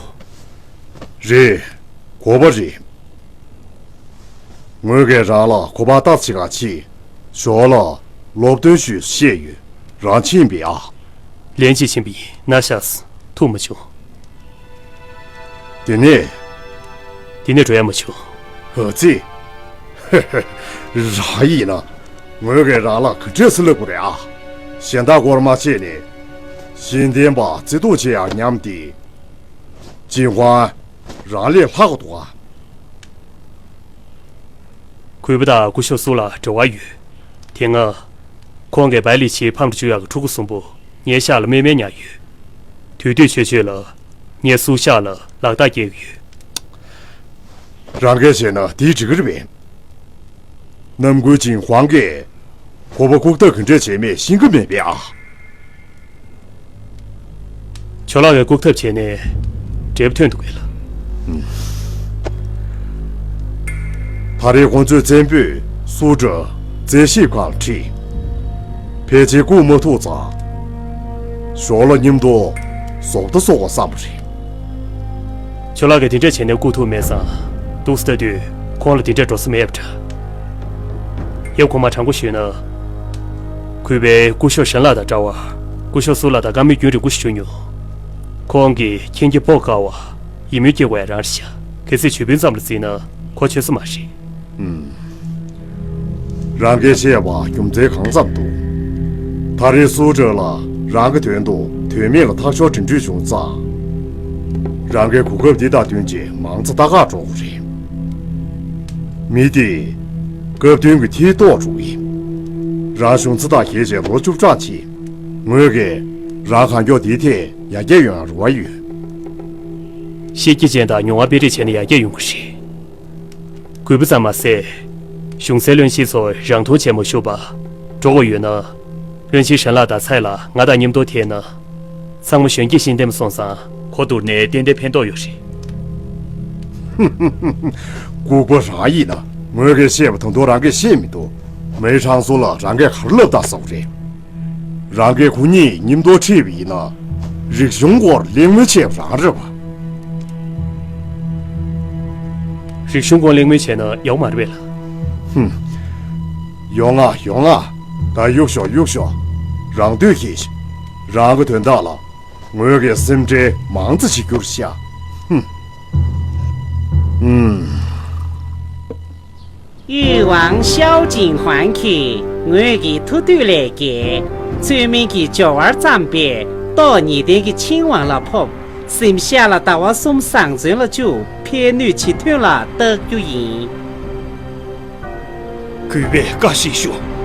རེད། དགོས་པ་རེད། ངོས་ཀྱིས་རང་ལ་གོ་བ་ལྟ་ཅི་ག་ཅི། ཞོར་ལ་སློབ་སྟོན་ཞུས་བཤད་ཡོད། རང་ཕྱིན་པས་ཨ། ལན་གཅིག་ཕྱིན་པ་ཡིན་ན་ཤག་ཐུག་མ་བྱུང་། དེ་ནས། དེ་ནས་འགྲོ་ཡ་མ་བྱུང་། ཨ་ཙི། རང་ཡིན་ན། ངོས་ཀྱིས་རང་ལ་ག་འདྲས་སེ་ལབ་དགོས་རེད་ཨ། གཞན་དག་སྐོར་མ་བྱས་ནས། ཤེས་ལྡན་པ་བརྩི་མཐོང་བྱེད་ཡག་ཉམས་ཏེ། ཅིན་ཧུའང་རང་ལས་ལྷག་གི་འདུག་ཨ། གུས་པ་དང་སྐུ་ཞབས་སུ་ལ་འབྲེལ་བ་ཡོད། དེ་སྔ། ཁོང་གིས་བའི་ལི་ཆིའི་ཕམ་དུ་བཅུག་ཡག་གི་ཕྲུ་གུ་གསུམ་པོ་ངའི་ཤག་ལ་རྨས་མེད་ཉར་ཡོད། དུས་དུས་ཆོས་ཆོས་ལ་ངས་སུའུ་ཤག་ལ་ལག་རྟགས་སྐྱེལ་གི་ཡོད། རང་གིས་བྱས་ན་དེ་འགྲིག་གི་རེད་པས། ནམ་རྒྱུན་ཅིན་ཧུའང་གིས་གོ་བ་བཀུག་ཐབས་ག་འདྲས་བྱས་མེད་ཤེས་ཀྱི་མེད་པས་ཨ། ཁྱོད་རང་གིས་བཀུག་ཐབས་བྱས་ནས་འབྲས་བུ་ཐོན་འདུག་གས་ལགས། ད་རེས་ཁོང་ཚོའི་བཙན་པོས་སུའུ་ཀྲོའུ་རྩད་ཞིབ་ཁང་ལ་ཁྲིད། ཕལ་ཆེར་བཀུག་མ་ཐུབ་ཙང་། ཞོར་ལ་མཉམ་དུ་བཟོ་ལྟ་བཟོ་དགོས་བསམ་པ་རེད། ཁྱོད་རང་གིས་དེ་འདྲས་བྱས་ནས་བཀུག་ཐུབ་མེད་ཙང་། འདུག་སེ་ལྟ་དུས་ཁོང་ལ་དེ་འདྲས་འགྲོ་ས་མེད་པ་འདྲ། ཡབ་ཁོང་མ་དྲང་པོ་ཞུས་ན། གུས་པས་སྐུ་ཞབས་ཧྲན་ལགས་དང་འདྲ་བར། སྐུ་ཞབས་སུ་ལགས་དང་བཀའ་མོལ་རྒྱུན་རིང་པོ་ཞིག་བྱུང་མྱོང་། ཁོང་གིས་ཁྱེད་ཀྱི་སྤོ་དཀའ་བ། ཡིད་སྨོན་སྐྱེ་དགོས་ཡ་རང་རེད་ཤག་གལ་སྲིད་ཇུས་དཔོན་ཙམ་ལ་བརྩིས་ན་ཁོ་ཆོད་ས་མ་རེད། ཨུམ། རང་གིས་བཤད་པ་རྒྱུ་མཚན་གང་ཙམ་འདུག་ད་རེས་སུའུ་ཀྲོའུ་ལ་རང་གི་དོན་དུ་དོན་མེད་ལ་ཐག་གཅོད་འགྲིམ་འགྲུལ་བྱུང་ཙང་། རང་གིས་གོ་སྐབས་འདི་དང་བསྟུན་བྱས་མང་ཙམ་ལྟ་ག་འགྲོ་དགོས་རེད། མི་དེ་སྐབས་བསྟུན་གྱི་མཐིལ་གཏོགས་འགྲོ་གི། རང་གཞུང་ཚབ་དང་གྱེས་བྱས་ལོ་བཅུ་གྲངས་ཕྱིན། ངོས་ཀྱིས་རང་གང་མགྱོགས་འདིའི་ཐད་ཡར་རྒྱས་ཡོང་ཡ་རེ་བ་ཡོད། ཤེས་རྒྱ་ཅན་དང་མྱོང་བ་སྤེལ་རེས་བྱས་ནས་ཡར་རྒྱས་ཡོང་གི་རེད། གུས་པ་ཙམ་མ་ཟད། གཞུང་སའི་བློན་ཆེན་ཚོ་རང་མཐོང་བྱས་མ་བཞུགས་པ། འགྲོ་དགོས་ཡོད་ན། བློན་ཆེན་ཧྲན་ལགས་དང་ཚའེ་ལགས་ང་དང་མཉམ་དུ་ཐད་ན། ཚང་མ་གཞོན་སྐྱེས་བཞིན་བསྟེན་སོང་ཙང་། གོ་བསྡུར་ནས་ཏན་ཏན་ཕན་ཐོགས་ཡོད་རེད། ལྐུགས་པ་རང་ཡིན་ན། ངོས་ཀྱིས་བཤད་པ་ད་དུང་རང་གིས་ཤེས་མི་འདུག་མེ་ཧྲང་སོ་ལ་རང་གིས་ག་རེ་ལབ་དང་ཟེར་བ་རེད། རང་གིས་ཁོ་གཉིས་མཉམ་དུ་ཁྲིད་པ་ཡིན་ན། རིག་གཞུང་སྐོར་གླེང་མོལ་བྱས་པ་རང་རེད་པ། རིག་གཞུང་སྐོར་གླེང་མོལ་བྱས་ན་ཡག་མ་རེད་པས་ལགས། ཧུམ། ཡོང་ང་ཡོང་ང་། ད་གཡུག་ཤོག་གཡུག་ཤོག་རང་འདོད་ཤེས་ཤིག་རང་གི་དོན་དག་ལ་ངོས་ཀྱི་སེམས་ཁྲལ་མང་ཙམ་བྱེད་རྒྱུར་ཤ། ཧུམ། ཨུམ། 誉王萧景环 གྱིས་ངོས་ཀྱི་ཐུགས་འདོད་ལས་བརྒལ། ཚུལ་མིན་གྱི་སྦྱོར་བར་བརྩམས་པས་ཏོག་ཉིས་ལྡན་གྱི་ཆིང་ཝང་ལ་ཕོབ། གཟིམ་ཤག་ལ་ཟླ་བ་གསུམ་བཟང་བཙོན་ལ་བཅུག་ཕན་ནུས་ཇི་ཐོན་ལ་བལྟ་རྒྱུ་ཡིན། གུས་པས་བཀའ་གཞིགས་ཞུ།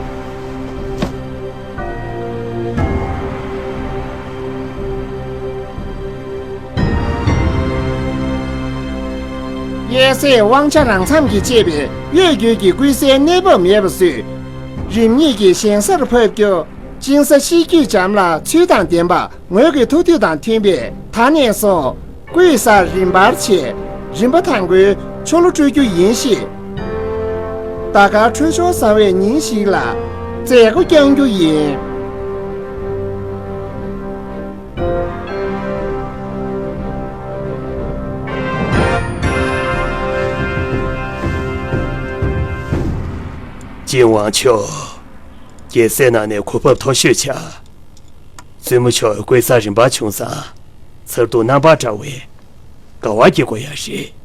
གཡས་ཟེར་དབང་ཆ་རང་འཚམ་གྱིས་བཅད་པའི་གཡོ་སྒྱུ་གི་ཀུན་གསལ་གནས་བབ་མེད་པ་བཟོས། རིམ་གཉིས་ཀྱི་ཞན་སར་ཕབ་རྒྱུ། ཅིང་ས་ཤེས་རྒྱུད་འཇམ་ལ་ཚུལ་དང་ལྡན་པ། ངོས་ཀྱི་ཐུགས་འདོད་དང་མཐུན་པས་ད་ནས་བཟུང་སྐུའི་སར་རིམ་པར་ཆེ། རིམ་པ་དང་པོའི་ཆོ་ལོ་སྤྲོད་རྒྱུ་ཡིན་ཞེས། ཟླ་དཀར་འཕྲོད་སྦྱོར་བཟང་བའི་ཉིན་ཞིག་ལ་མཛད་སྒོ་བསྐྱང་རྒྱུ་ཡིན། ཅིན་ཝང་མཆོག་རྒྱལ་སྲས་ནང་ནས་གོ་བབ་མཐོ་ཤོས་ཆགས། བཙུན་མོ་མཆོག་སྐུའི་སར་རིམ་པ་བྱུང་ཙང་། མཚར་སྡུག་རྣམ་པར་བཀྲ་བའི་དགའ་བ་སྐྱེ་དགོས་ཡ་རེད།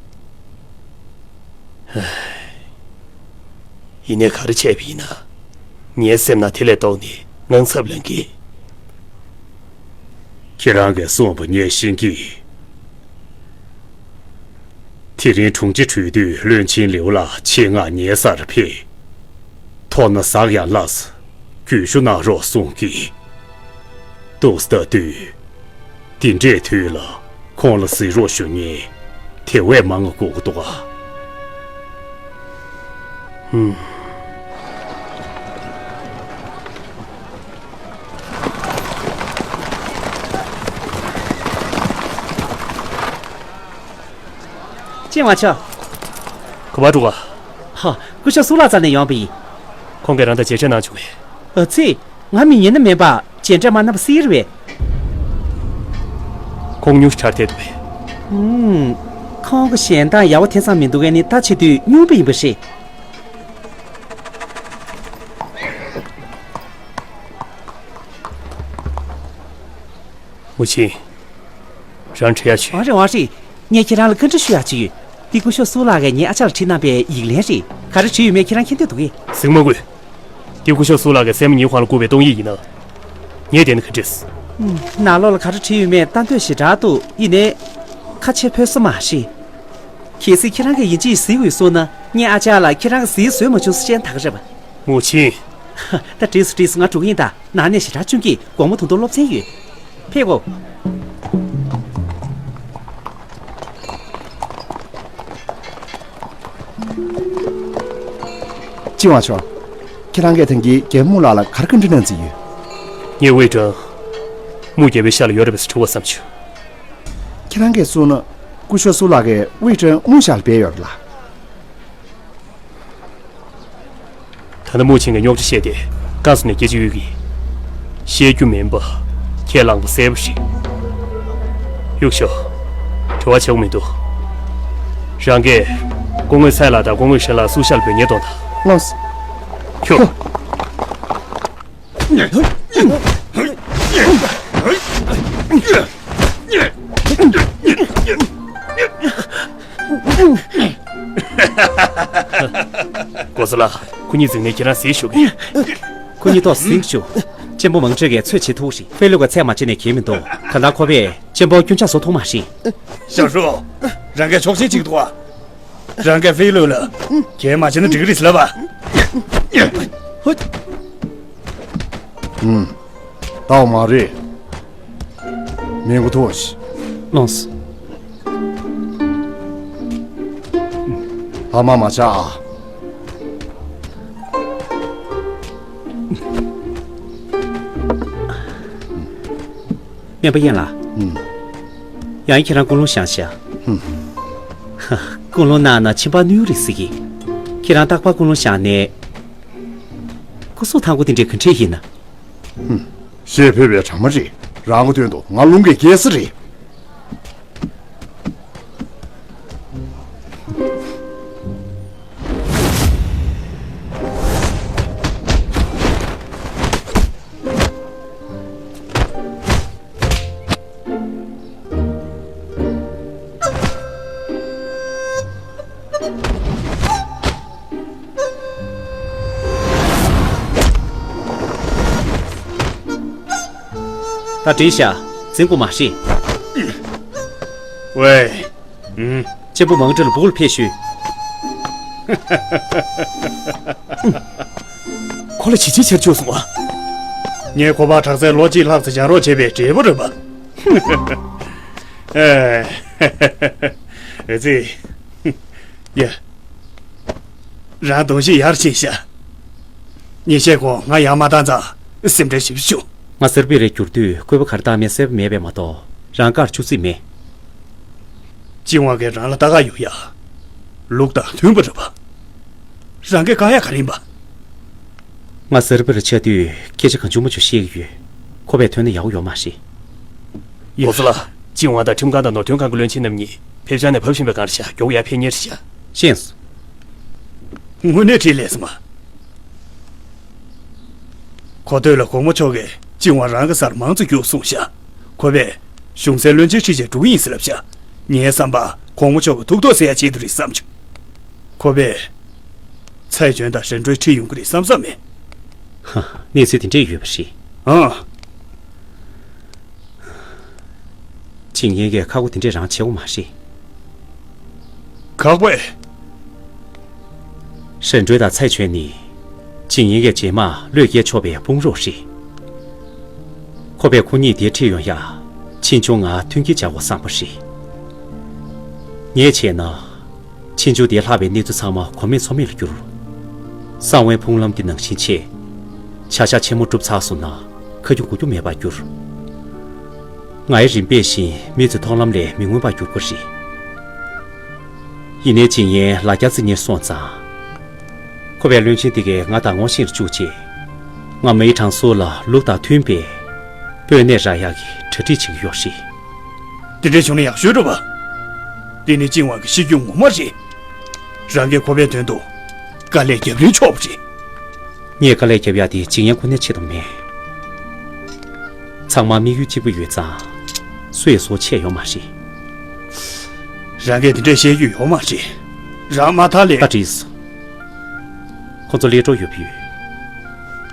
ཡིན་ནའི་ག་རེ་བྱས་པ་ཡིན་ན། ངའི་སེམས་ནང་དེ་ལས་ལྡོག་ནས་དངངས་འཚབ་ལངས་ཀྱི། ཁྱེད་རང་གིས་གསུངས་པ་ངས་ཤེས་ཀྱི། དེ་རིང་དྲུང་ཆེ་བྲོས་དུས་བློན་ཆེན་ལེའུ་ལགས་ཆེད་མངགས་ངའི་སར་ཕེབས། མཐོང་ན་ཟ་ཡང་སླ་ས་རྒྱུགས་ཞུ་གནང་རོགས་གསུངས་ཀྱིས། འདུག་སེ་ལྟ་དུས། འདི་འདྲའི་དུས་ལ་ཁོང་ལ་གཟིགས་རོགས་ཞུ་མཁན་དེ་བས་མང་བ་དགོས་ཀྱི་འདུག་ག་ཧུམ། ཅིན་ཝང་མཆོག་ག་པར་འགྲོ་ག་ཧ། སྐུ་ཞབས་སུ་ལགས་རྩ་ནས་ཡོང་པ་ཡིན། ཁོང་གིས་རང་དང་མཇལ་འཕྲད་གནང་བྱུང་བས། ཨ་ཙི། ང་མི་ཉན་ན་མེད་པ་མཇལ་འཕྲད་མ་གནང་བ་སྲིད་རེད་པས། ཁོང་སྙུང་གཞི་འཕྲོད་བསྟེན་འདུག་པས། ཧུམ། ཁོང་གི་ཞལ་མདངས་ཡག་པོ་ཐེབས་ས་མི་འདུག་གས་ནི་ད་བྱེད་དུས་སྙུང་པ་ཡིན་པ་རེད། མུ་ཆིང་། རང་འཕྲད་ཡག་བྱོས། འོ་རེད་འོ་རེད། ངས་ཁྱེད་རང་ལ་བཀའ་འདྲི་ཞུ་ཡག་ཅིག་ཡོད། འདི་སྐུ་ཞབས་སུ་ལགས་ཀྱིས་ངའི་ཨ་ཅག་ལ་བྲིས་གནང་པའི་ཡིག་ལན་རེད། ག་རེ་བྲིས་ཡོད་མེད་ཁྱེད་རང་མཁྱེན་འདོད་འདུག་གས། ཟིང་མ་དགོས། འདི་སྐུ་ཞབས་སུ་ལགས་ཀྱིས་སྲས་མོ་ཉི་ཧོང་ལ་བསྐུར་བའི་གཏོང་ཡིག་ཡིན་ན། ངས་བལྟས་ན་ག་འདྲས། ནང་ལོགས་ལ་ག་རེ་བྲིས་ཡོད་མེད་ལྟ་འདོད་ཞེ་དྲག་འདུག་ཡིན་ནའི། ཁ་ཕྱེ་ཕོད་ས་མ་རེད། གལ་སྲིད་ཁྱེད་རང་གིས་ཡིན་གཅིག་གཟིགས་འོས་སོང་ན་ངའི་ཨ་ཅག་ལ་ཁྱེད་རང་གིས་གཟིགས་བཟོས་མ་བྱུང་ཟེར་ཅན་ད་ག་རེད་པ། མུ་ཆིང་། ད་འགྲིགས་སོང་འགྲིགས་སོང་ང་འགྲོ་གི་ཡིན་ད། ནང་ནས་ཞེ་དྲག་ཅུང་སྐྱིད། དགོང་མོ་ད་དུང་སློབ་ཚན་ཡོད། ཕེབས་གོ། ཅིན་ཝང་མཆོག་ཁྱེད་རང་གིས་ཐེངས་འདིའི་རྒྱལ་པོ་མུའུ་ལགས་ལ་ག་རེ་བཀའ་འདྲི་གནང་རྩིས་ཡོད། ངས་ཝེ་ཀྲང་། མུའུ་རྒྱལ་པོའི་ཤག་ལ་ཡོད་རེད་པས་དྲི་བ་བསམ་བྱུང་། ཁྱེད་རང་གིས་གསུངས་ན་སྐུ་ཞབས་སུ་ལགས་ཀྱིས་ཝེ་ཀྲང་མུའུ་ཤག་ལ་སྦས་ཡོད་རེད་ལགས། ད་ལྟ་མུའུ་ཆིང་གིས་རྙོག་དྲ་བཤད་དེ་བཀག་ས་ནས་སྐད་ཆ་གཡུག་གི། བཤད་རྒྱུ་མིན་པ། ཁས་བླངས་པ་གསལ་པོ་རེད། གཡུག་ཤོག་དྲི་བ་བྱེད་དགོས་མི་འདུག་རང་གིས་སྐུ་ངོ་ཚའེ་ལགས་དང་སྐུ་ངོ་ཧྲན་ལགས་སུའུ་ཤག་ལ་འབོད་སྙན་གཏོང་དང་། ལགས་སོ། ཁྱོད། གོ་ས་ལ། ཁོ་གཉིས་འཛིང་ནས་ཁྱེད་རང་གཟིགས་ཞུ་གི། ཁོ་གཉིས་ཐོག་གཟིགས་ཞུ། གཅེན་པོ་མང་ཁྲོས་ཀྱིས་ཚོད་བྱེད་ཐུབ་རེད། ཧྥེ་ལུ་ག་ཚད་མ་བྱས་ནས་གྱེས་མི་འདུག་གང་ལྟར་ཁོ་པས་གཅེན་པོ་སྐྱོན་ཆ་བཟོ་ཐུབ་མ་རེད། ཞའོ་ཧྲུའུ། རང་གིས་ཆོག་མཆན་བྱེད་ཀྱི་འདུག་ག་རང་གིས་ཧྥེ་ལུ་ལ་གྱེས་མ་བྱས་ན་འགྲིག་གི་རེད་ཟེར་ལབ་པ། ཧུད། ཨུམ། ལྟ་བ་མ་རེད། མི་མགོ་ཐོག་ཤི། ལོངས། ཕ་མ་མ་ཆག་ཨ། སྨན་པ་ཡན་ལགས། ཨུམ། ཡང་ཁྱེད་རང་ཀུན་སློང་བཞེངས་ཤག་ཧུམ། ཧ། ཀུན་སློང་གནང་ན་ཁྱིམ་པ་གནོད་རེད་ཟེར་གི། ཁྱེད་རང་རྟག་པར་ཀུན་སློང་བཞེངས་ནས། སྐུ་གཟུགས་ཐང་པོ་དེ་འདྲས་ག་འདྲས་ཡིན་ན། ཧུམ། གཞས་ཕོད་པའི་གྲ་མ་རེད། རང་གི་དོན་དུ་ང་རླུང་གི་རྒྱལ་སྲས་རེད། ད་འགྲིག་ཤག་འཛིང་དགོས་མ་རེད། ཝེ། ཨུམ། གཅེན་པོ་མང་ཁྲི་ལ་སྦུག་ལ་ཕེབས་ཞུས། ཁོ་ལ་བྱིལ་བྱིལ་བྱེད་བཅུག་སོང་བ། ངས་ཁོ་པར་དྲག་རྩལ་ལོ་གཅིག་ལྷག་ཙམ་སྦྱང་རོགས་བྱས་པའི་འབྲས་བུ་རེད་པ། ཨེ། ཨེ་ཙི། ཡ། རང་གདོང་ཤེད་ཡར་ཕྱིན་ཤག་ཉིན་ཤས་གོང་ང་ཡར་མ་བཏང་ཙང་སེམས་ཁྲལ་ཞེ་པོ་བྱུང་། ང་སེར་པི་རེ་བསྒྱུར་དུས་བཀོད་པ་ག་རེ་བཏང་མིན་གསལ་པོ་མེད་པས་མ་གཏོགས་རང་དགར་བཅུག་རྩིས་མེད། ཅིན་ཝང་གིས་རང་ལ་ལྟ་ག་ཡོང་ཡ། ལུགས་དང་མཐུན་པ་རེད་པ། རང་གིས་བཀག་ཡ་ག་རེ་ཡིན་པ། ང་སེར་པི་རེ་ཆགས་དུས་སྐད་ཆ་གང་བྱུང་མང་བྱུང་བཤད་ཀྱི་ཡོད། ཁོ་པས་ཐོས་ན་ཡག་པོ་ཡོད་མ་རེད། ཡ། གོང་ས་ལགས། ཅིན་ཝང་དང་ཁྲིམས་ཁང་དང་ནོར་དོན་ཁང་གི་བློན་ཆེན་རྣམ་གཉིས་ཕེབས་བཞག་ནས་བབས་བཞིན་པའི་སྒང་རེད་ཤག་མགྱོགས་ཡར་ཕེབས་མཁན་རེད་ཤག་ཤེས་སོང་། དངོས་གནས་འཕྲིན་ལས་སོང་ང་། གོ་ཐོས་ལ་གོང་མ་མཆོག་གིས་ཅིན་ཝང་རང་གི་སར་མང་ཙམ་རྒྱུགས་གསུངས་ཤག་ཁོ་པས་གཞུང་སའི་བློན་ཆེན་ཁྲིད་བྱས་འགྲོ་གི་ཡིན་ཟེར་ལབ་ཤག་ངའི་བསམ་པར་གོང་མ་མཆོག་གི་ཐུགས་དོགས་སེལ་ཡ་ཆེད་དུ་རེད་བསམ་བྱུང་། ཁོ་པས་ཚའེ་ཅོན་དང་ཧྲན་ཀྲུའེ་ཁྲིད་ཡོང་གི་རེད་བསམ་བསམ་མེད། ཧ། གནས་ཚུལ་དེ་འདྲས་ཡོད་པ་རེད། ཨང་། ཅིན་ཡན་གྱིས་ཁག་པོ་དེ་འདྲས་རང་བྱེད་དགོས་མ་རེད། ཁག་པོས། ཧྲན་ཀྲུའེ་དང་ཚའེ་ཅོན་ནི། ཅིན་ཡན་གྱིས་རྗེས་མ་བློས་འགེལ་ཆོག་པའི་དཔུང་རོགས་རེད། ཁོ་པས་ཁོ་གཉིས་དེར་ཁྲིད་ཡོང་ཡ། ཆེན་ཆུང་ང་མཐུན་རྐྱེན་སྦྱར་དགོས་བསམ་པ་རེད། ངས་བྱས་ན། ཆེན་ཆུང་དེ་ལྷག་པའི་གནས་ཚུལ་ཚང་མ་གོ་མེད་ཚོར་མེད་ལ་གྱུར། གསང་བའི་ཕུང་ལམ་དེ་ནང་བཞིན་ཆེ། བྱ་བཞག་ཆེན་མོ་གྲུབ་ཚར་སོང་ན་ཁ་རྒྱུ་གོ་རྒྱུ་མེད་པར་གྱུར། ང་ཡི་རིམ་པས་བཞིན་མི་ཚོའི་མཐོང་ལམ་ལས་མི་མངོན་པར་གྱུར་དགོས་རེད། ཡིན་ནའི་ཅིན་ཡན་ལ་རྒྱ་རྩེ་གཉེར་སོང་ཙང་། ཁོ་པའི་བློན་ཆེན་དེ་གས་ང་དང་ངོ་ཤེས་རུ་བཅུག་རྗེས། ང་མིའི་གྲངས་སོ་ལ་ལུགས་དང་མཐུན་པའི་དཔོན་གནས་རག་ཡག་གི་གྲ་སྒྲིག་བྱེད་ཀྱི་ཡོད་རེད། དེ་འདྲ་བྱུང་ན་ཡག་ཤོས་འགྲོ་བ། དེ་ནི་ཅིན་ཝང་གི་གཤིས་རྒྱུད་ངོ་མ་རེད། རང་གིས་ཁོ་པའི་དོན་དུ་དཀའ་ལས་རྒྱབ་རན་ཆོག་པ་རེད། ངས་དཀའ་ལས་རྒྱབ་ཡག་དེ་ཅིན་ཡན་ཁོ་ནའི་ཆེད་དུ་མེད། ཚང་མ་དམིགས་ཡུལ་གཅིག་པུ་ཡོད་ཙང་། སུ་ཡིས་སུ་ཆད་ཡོད་མ་རེད། རང་གིས་དེ་འདྲས་བཤད་རྒྱུ་ཡོད་མ་རེད། རང་མ་མཐའ་ལས། ད་འགྲིག་སོང་། ཁོ་ཚོ་སླེབས་འགྲོ་ཡོད་པ་ཡོད།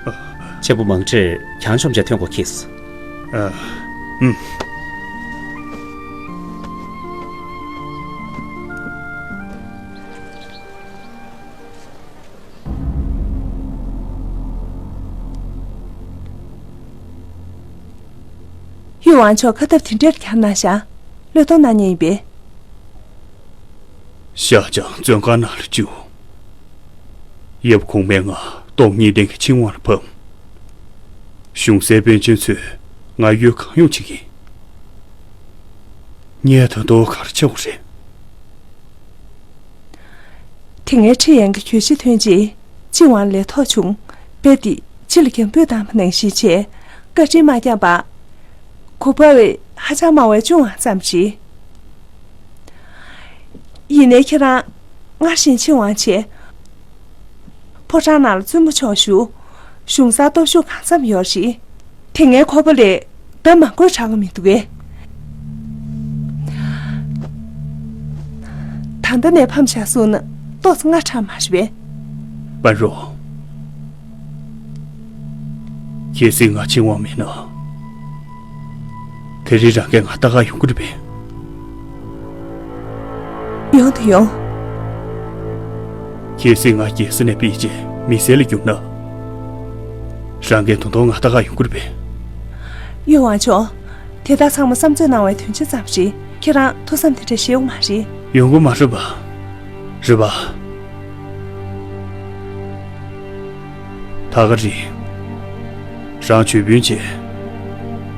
ཨ། གཅེན་པོ་མང་ཁྲིར་གྱང་མཆོང་བྱས་ཐོན་དགོས་ཁེལ་སོང་། ཨ། ཨུམ། ཡུས་ཝང་མཆོག་ཁ་སྟབས་དེ་འདྲར་གྱང་གནང་ཤག་བློས་གཏོང་གནང་མཁན་ཡིན་པས། ཤ་ཆང་བཙོན་ཁང་ནང་ལ་བཅུག་ཡབ་གོང་མས་ང་སྟོང་ཉིད་ལྡན་གྱི་ཆིང་ཝང་ལ་ཕབ། གཞུང་སའི་དཔོན་ཆེན་ཚོས་ང་གཡོལ་གང་ཡོང་བྱེད་ཀྱིན། ངས་ད་དུང་ག་རེ་བྱེད་དགོས་རེད། དེ་སྔའི་ཁྲི་ཡན་གྱི་གྱོད་གཞི་ཐོན་རྗེས་ཅིན་ཝང་ལས་ཐོག་བྱུང་། དཔེ་འདི་ཕྱི་ལ་རྒྱང་འབུད་བཏང་བ་ནང་བཞིན་བྱས། བཀའ་དྲིན་མ་བསྐྱངས་པ། གོ་བབ་ཧ་ཅང་དམའ་བའི་ཅུང་ཨ་ཙམ་ཞིག་ཡིན་ནའི་ཁྱེད་རང་སྔར་བཞིན་ཕྱིར་འོང་བྱས། ཕོ་བྲང་ནང་ལ་བཙུན་མོ་ཕྱོགས་བཞུགས། གཞུང་སར་སྟོབས་ཤུགས་གང་འཚམ་ཡོད་རེད། དེ་སྔའི་ཁོ་པ་ལས་ལྡབ་མང་པོས་དྲག་གི་མི་འདུག་གས། ད་ལྟ་ནས་ཕམ་བཞག་སོང་ན་ཏོག་ཙམ་སྔ་དྲགས་མ་རེད་པས། པན་རོ། གལ་སྲིད་ང་ཕྱིར་འོང་མེད་ན། དེ་རིང་རང་གིས་ང་ལྟ་ག་ཡོང་གི་རེད་པས། ཡོང་དང་ཡོང་། གལ་སྲིད་ང་རྒྱལ་ས་ནས་ཕུད་རྗེས་མི་སེར་ལ་གྱུར་ན། རང་གིས་ད་དུང་ང་ལྟ་ག་ཡོང་གི་རེད་པས། ཡུས་ཝང་མཆོག་དེ་དག་ཚང་མ་བསམ་ཚོད་གནང་བའི་དོན་ཆེན་ཙམ་རེད། ཁྱེད་རང་ཐུགས་བསམ་དེ་འདྲ་བཞེས་དགོས་མ་རེད། ཡོང་གི་མ་རེད་པ། རེད་པ། ད་ག་རེད། རང་ཇོ་དཔོན་བྱས།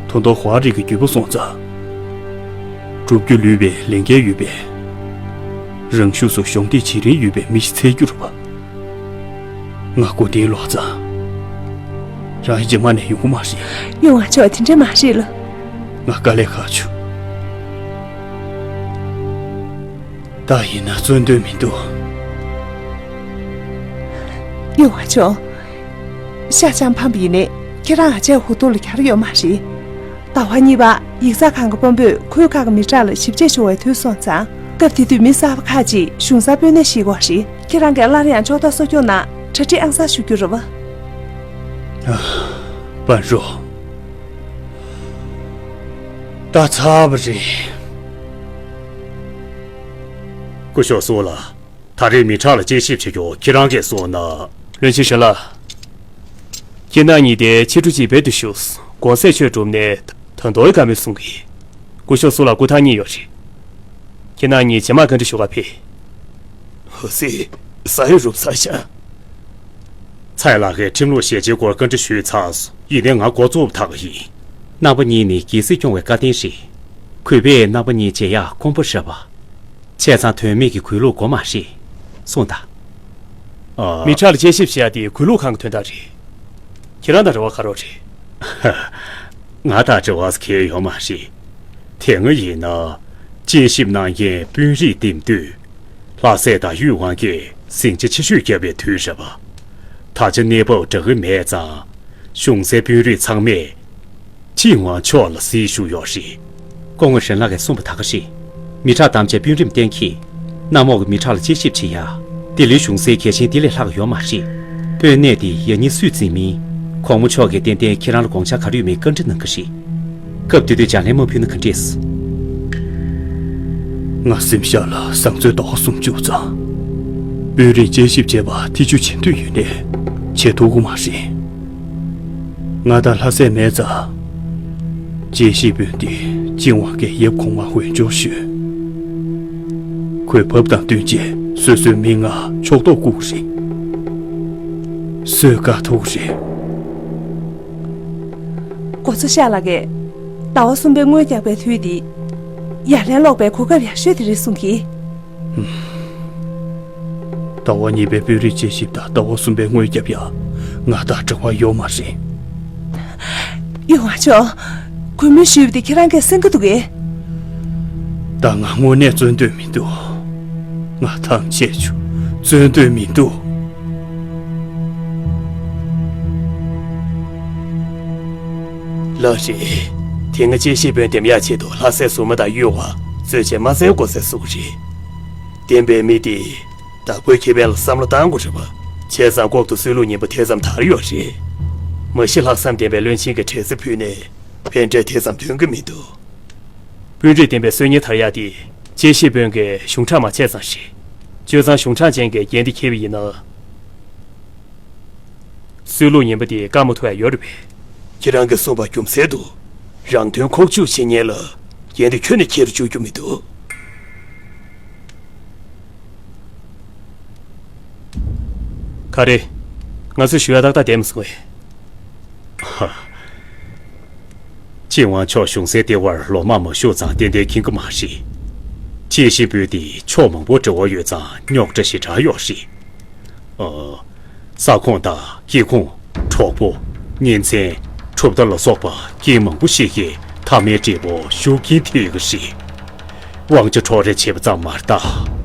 ད་དུང་ཧྭ་རི་གི་རྒྱུད་པ་སོང་ཙང་། སྒྲུབ་རྒྱུ་ལུས་པའི་ལས་འགན་ཡོད་པས། རང་ཤུགས་སུ་གཞོགས་འདེགས་བྱེད་རིན་ཡོད་པའི་མི་ཞིག་འཚོལ་རྒྱུ་རེད་པ། ང་སྒོ་བསྟེན་ལོག་ཙང་། རང་རྗེས་མ་ནས་ཡོང་གི་མ་རེད། ཡོང་བ་ཆོག་དེ་འདྲ་མ་རེད་ལ། ང་དཀའ་ལས་ཁག་བྱུང་། ད་ཡིན་ན་བརྩོན་འདོད་མི་འདུག་ཡོང་བ་ཆོག་ཤ་ཆང་ཕམ་པ་ཡིན་ནའི་ཁྱེད་རང་ང་བཅས་ཧུ་ཐུར་ལ་གྱར་ཡོད་མ་རེད། ཟླ་བ་གཉིས་པ་ཡིག་ཚགས་ཁང་གི་དཔོན་པོས་ཁུལ་ཁག་གི་མི་དྲག་ལ་ཞིབ་དཔྱད་ཞུ་བའི་དུས་སོང་ཙང་། སྐབས་དེ་དུས་མི་གསར་པ་ཁག་ཅིག་གཞུང་སར་དཔོན་གནས་བཞེས་དགོས་རེད། ཁྱེད་རང་གིས་སླར་ཡང་ཕྱོགས་མཐའ་སོ་སྐྱོང་ནང་གྲ་སྒྲིག་ཨང་གསར་ཞུ་རྒྱུ་རེད་པ། པན་རོ། ད་ཚར་བ་རེད། སྐུ་ཞབས་སུ་ལ། ད་རེས་མི་དྲག་ལ་དཔྱད་ཞིབ་བྱེད་རྒྱུ་ཁྱེད་རང་གིས་གསུངས་ན། བློན་ཆེན་ཧྲེན་ལགས། ཁྱེད་རྣམ་གཉིས་དེ་ཕྱི་དྲོ་གཅིག་བོད་དུ་བཞུགས། དགོང་ཟས་མཆོད་གྲུབ་ནས་ད་དུང་བཀའ་མོལ་གསུང་གི། སྐུ་ཞབས་སུ་ལ་སྐུ་ཐང་རྙེད་ཡོད་རེད། ཁྱེད་རྣམ་གཉིས་རྗེས་མ་བཀའ་འདྲི་ཞུ་ག་ཕེབས། ཧོ་སི། ས་ཡོ་རུབ་ས་ཤ། ཚའི་ལགས་ཀྱིས་ཁྲིམས་ལུགས་ཞལ་ཆེའི་སྐོར་བཀའ་འདྲི་ཞུས་ཚར་སོང་། ཡིན་ནའི་ང་འགོ་བཙུགས་པ་ད་ག་ཡིན། རྣམ་པ་གཉིས་ནི་རྒྱལ་སྲིད་སྐྱོང་བའི་བཀའ་བསྟན་རེད། གུས་པས་རྣམ་པ་གཉིས་མཇལ་ཡག་དཀོན་པོ་རེད་པ། བྱས་ཙང་དོན་མེད་ཀྱི་གུས་ལུགས་དགོས་མ་རེད། གསུངས་དང་། ཨ། མི་དྲག་ལ་དཔྱད་ཞིབ་བྱེད་ཡག་དེ་གུས་ལུགས་གང་གི་དོན་དག་རེད། ཁྱེད་རང་དང་རེ་བ་ག་རེ་རེད། ང་དང་འབྲེལ་བ་གང་ཡང་ཡོད་མ་རེད། དེ་སྔ་ཡིན་ན། དཔྱད་ཞིབ་གནང་མཁན་དཔོན་རིགས་འདེམས་དུས། ལྷ་སྲས་དང་ཡུས་ཝང་གིས་ཟིང་ཆ་ཆེ་ཤོས་བརྒྱབ་པའི་དུས་རེད་པ། ད་ཆ་གནས་བབ་འདྲ་གི་མེད་ཙང་། གཞུང་སའི་དཔོན་རིགས་ཚང་མས་ཅིན་ཝང་མཆོག་ལ་གཟིགས་ཞུས་ཡོད་རེད། སྐུ་ངོ་ཧྲེན་ལགས་ཀྱིས་གསུངས་པ་ད་ག་རེད། མི་དྲག་ཐམས་ཅད་དཔོན་རིགས་གཏན་འཁེལ། གནམ་འོག་གི་མི་དྲག་ལ་དཔྱད་ཞིབ་བྱེད་ཡ། ལྡི་ལི་གཞུང་སའི་གལ་ཆེན་དེ་ལས་ལྷག་ཡོད་མ་རེད། དཔོན་གནས་དེ་ཡང་སྙིང་སུས་འཛིན་མིན། གོང་མ་མཆོག་གིས་ཏན་ཏན་ཁྱེད་རང་ལ་དགོངས་འཆར་ག་རེ་ཡོད་མེད་བཀའ་འདྲི་གནང་གི་རེད། སྐབས་དེ་དུས་ལྗགས་ལན་མ་ཕུལ་ན་ག་འདྲས། ང་སེམས་ཤར་ལ་བཟང་བཙོན་ཟླ་བ་སུམ་ཅུ་ཙམ། དཔོན་རིགས་དཔྱད་ཞིབ་བྱས་པ་ཐེ་བྱུས་བྱེད་འདོད་ཡོད་ནའི་བྱེད་ཐུབ་ཀྱི་མ་རེད། ང་དང་ལྷ་སྲས་མེད་ཙང་། དཔྱད་ཞིབ་དཔོན་དེ་ཅིན་ཝང་གིས་ཡབ་གོང་མར་འོས་སྦྱོར་ཞུས། ཁོས་བབ་དང་བསྟུན་བྱས་སོ་སོའི་མིང་ང་ཕྱོགས་གཏོགས་བསྐུར་རེད། སུས་བཀག་ཐུབ་རེད། འགོ་གཙོ་ཤར་ལགས་ཀྱིས་ཟླ་བ་གསུམ་པའི་དངུལ་རྒྱག་པའི་དུས་འདི་ཡ་ལན་སློག་པའི་གོ་སྐབས་ཡག་ཤོས་དེ་རེད་གསུང་གི། ཟླ་བ་གཉིས་པའི་དཔོན་རིགས་དཔྱད་ཞིབ་དང་ཟླ་བ་གསུམ་པའི་དངུལ་རྒྱབ་ཡ། ང་དང་འབྲེལ་བ་ཡོད་མ་རེད། ཡུས་ཝང་མཆོག་གུས་མོས་ཞུས་པ་དེ་ཁྱེད་རང་གིས་གསན་གྱི་འདུག་གས། ད་ང་དངོས་གནས་བརྩོན་འདོད་མི་འདུག་ང་ཐང་ཆད་བྱུང་། བརྩོན་འདོད་མི་འདུག་ལགས་རེད། དེ་སྔ་དཔྱད་ཞིབ་དཔོན་འདེམས་ཡག་ཆེད་དུ་ལྷ་སྲས་ཟུར་མོ་དང་ཡུས་ཝང་གཙོས་བྱས་མ་བསད་དགོས་ཟེར་གསུངས་རེད། འདེམས་པའི་མི་དེ། བདག་པོའི་ཁེ་ཕན་ལ་བསམ་བློ་བཏང་དགོས་རེད་པ། བྱས་ཙང་ལྐོག་ཏུ་སྲོལ་ལུགས་ངན་པ་དེ་ཙམ་དར་ཡོད་རེད། མ་གཞི་ལྷག་བསམ་ལྡན་པའི་བློན་ཆེན་གྱིས་དྲན་གསོ་ཕུལ་ནས་ཕན་འབྲས་དེ་ཙམ་ཐོན་གྱི་མི་འདུག་དཔོན་རིགས་འདེམས་པའི་སྲོལ་ངན་དར་ཡག་དེ་དཔྱད་ཞིབ་དཔོན་གྱིས་གཞུང་དྲང་མ་བྱས་ཙང་རེད། སྤྱོད་གཙང་གཞུང་དྲང་ཅན་གྱིས་འགན་དེ་འཁྱེར་བ་ཡིན་ན། སྲོལ་ལུགས་ངན་པ་དེ་བཀག་མ་ཐུབ་ཡག་ཡོད་རེད་པས། ཁྱེད་རང་གིས་གསུངས་པ་རྒྱུ་མཚན་འདུག་རང་དོན་ཁོག་བཅུག་བྱེད་མཁན་ལ་འགན་དེ་ཁྱོན་ནས་འཁྱེར་བཅུག་རྒྱུ་མི་འདུག་ག་རེ། ང་ཚོས་ཞུ་ཡག་ཏག་ཏག་བསྡད་མ་སོང་ངས། ཧ། ཅིན་ཝང་མཆོག་གཞུང་སའི་ལྟེ་བར་ལོ་མང་མ་བཞུགས་ཙང་ཏན་ཏན་མཁྱེན་གྱི་མ་རེད། དཔྱད་ཞིབ་པུའུ་དེ་ཕྱོགས་མང་པོ་འབྲེལ་བ་ཡོད་ཙང་རྙོག་དྲ་ཞེ་དྲག་ཡོད་རེད། ཨ། ས་ཁོངས་དང་སྐྱེ་ཁུངས། གྲོགས་པོ། གཉེན་ཚན། གྲུབ་མཐའ་ལ་སོགས་པ་རྐྱེན་མང་པོ་ཞིག་གིས་མཐའ་མའི་འབྲས་བུ་ཤུགས་རྐྱེན་ཐེབས་ཀྱི་རེད། དབང་ཆ་འཕྲོག་རེས་བྱས་པ་ཙམ་མ་རེད་ད།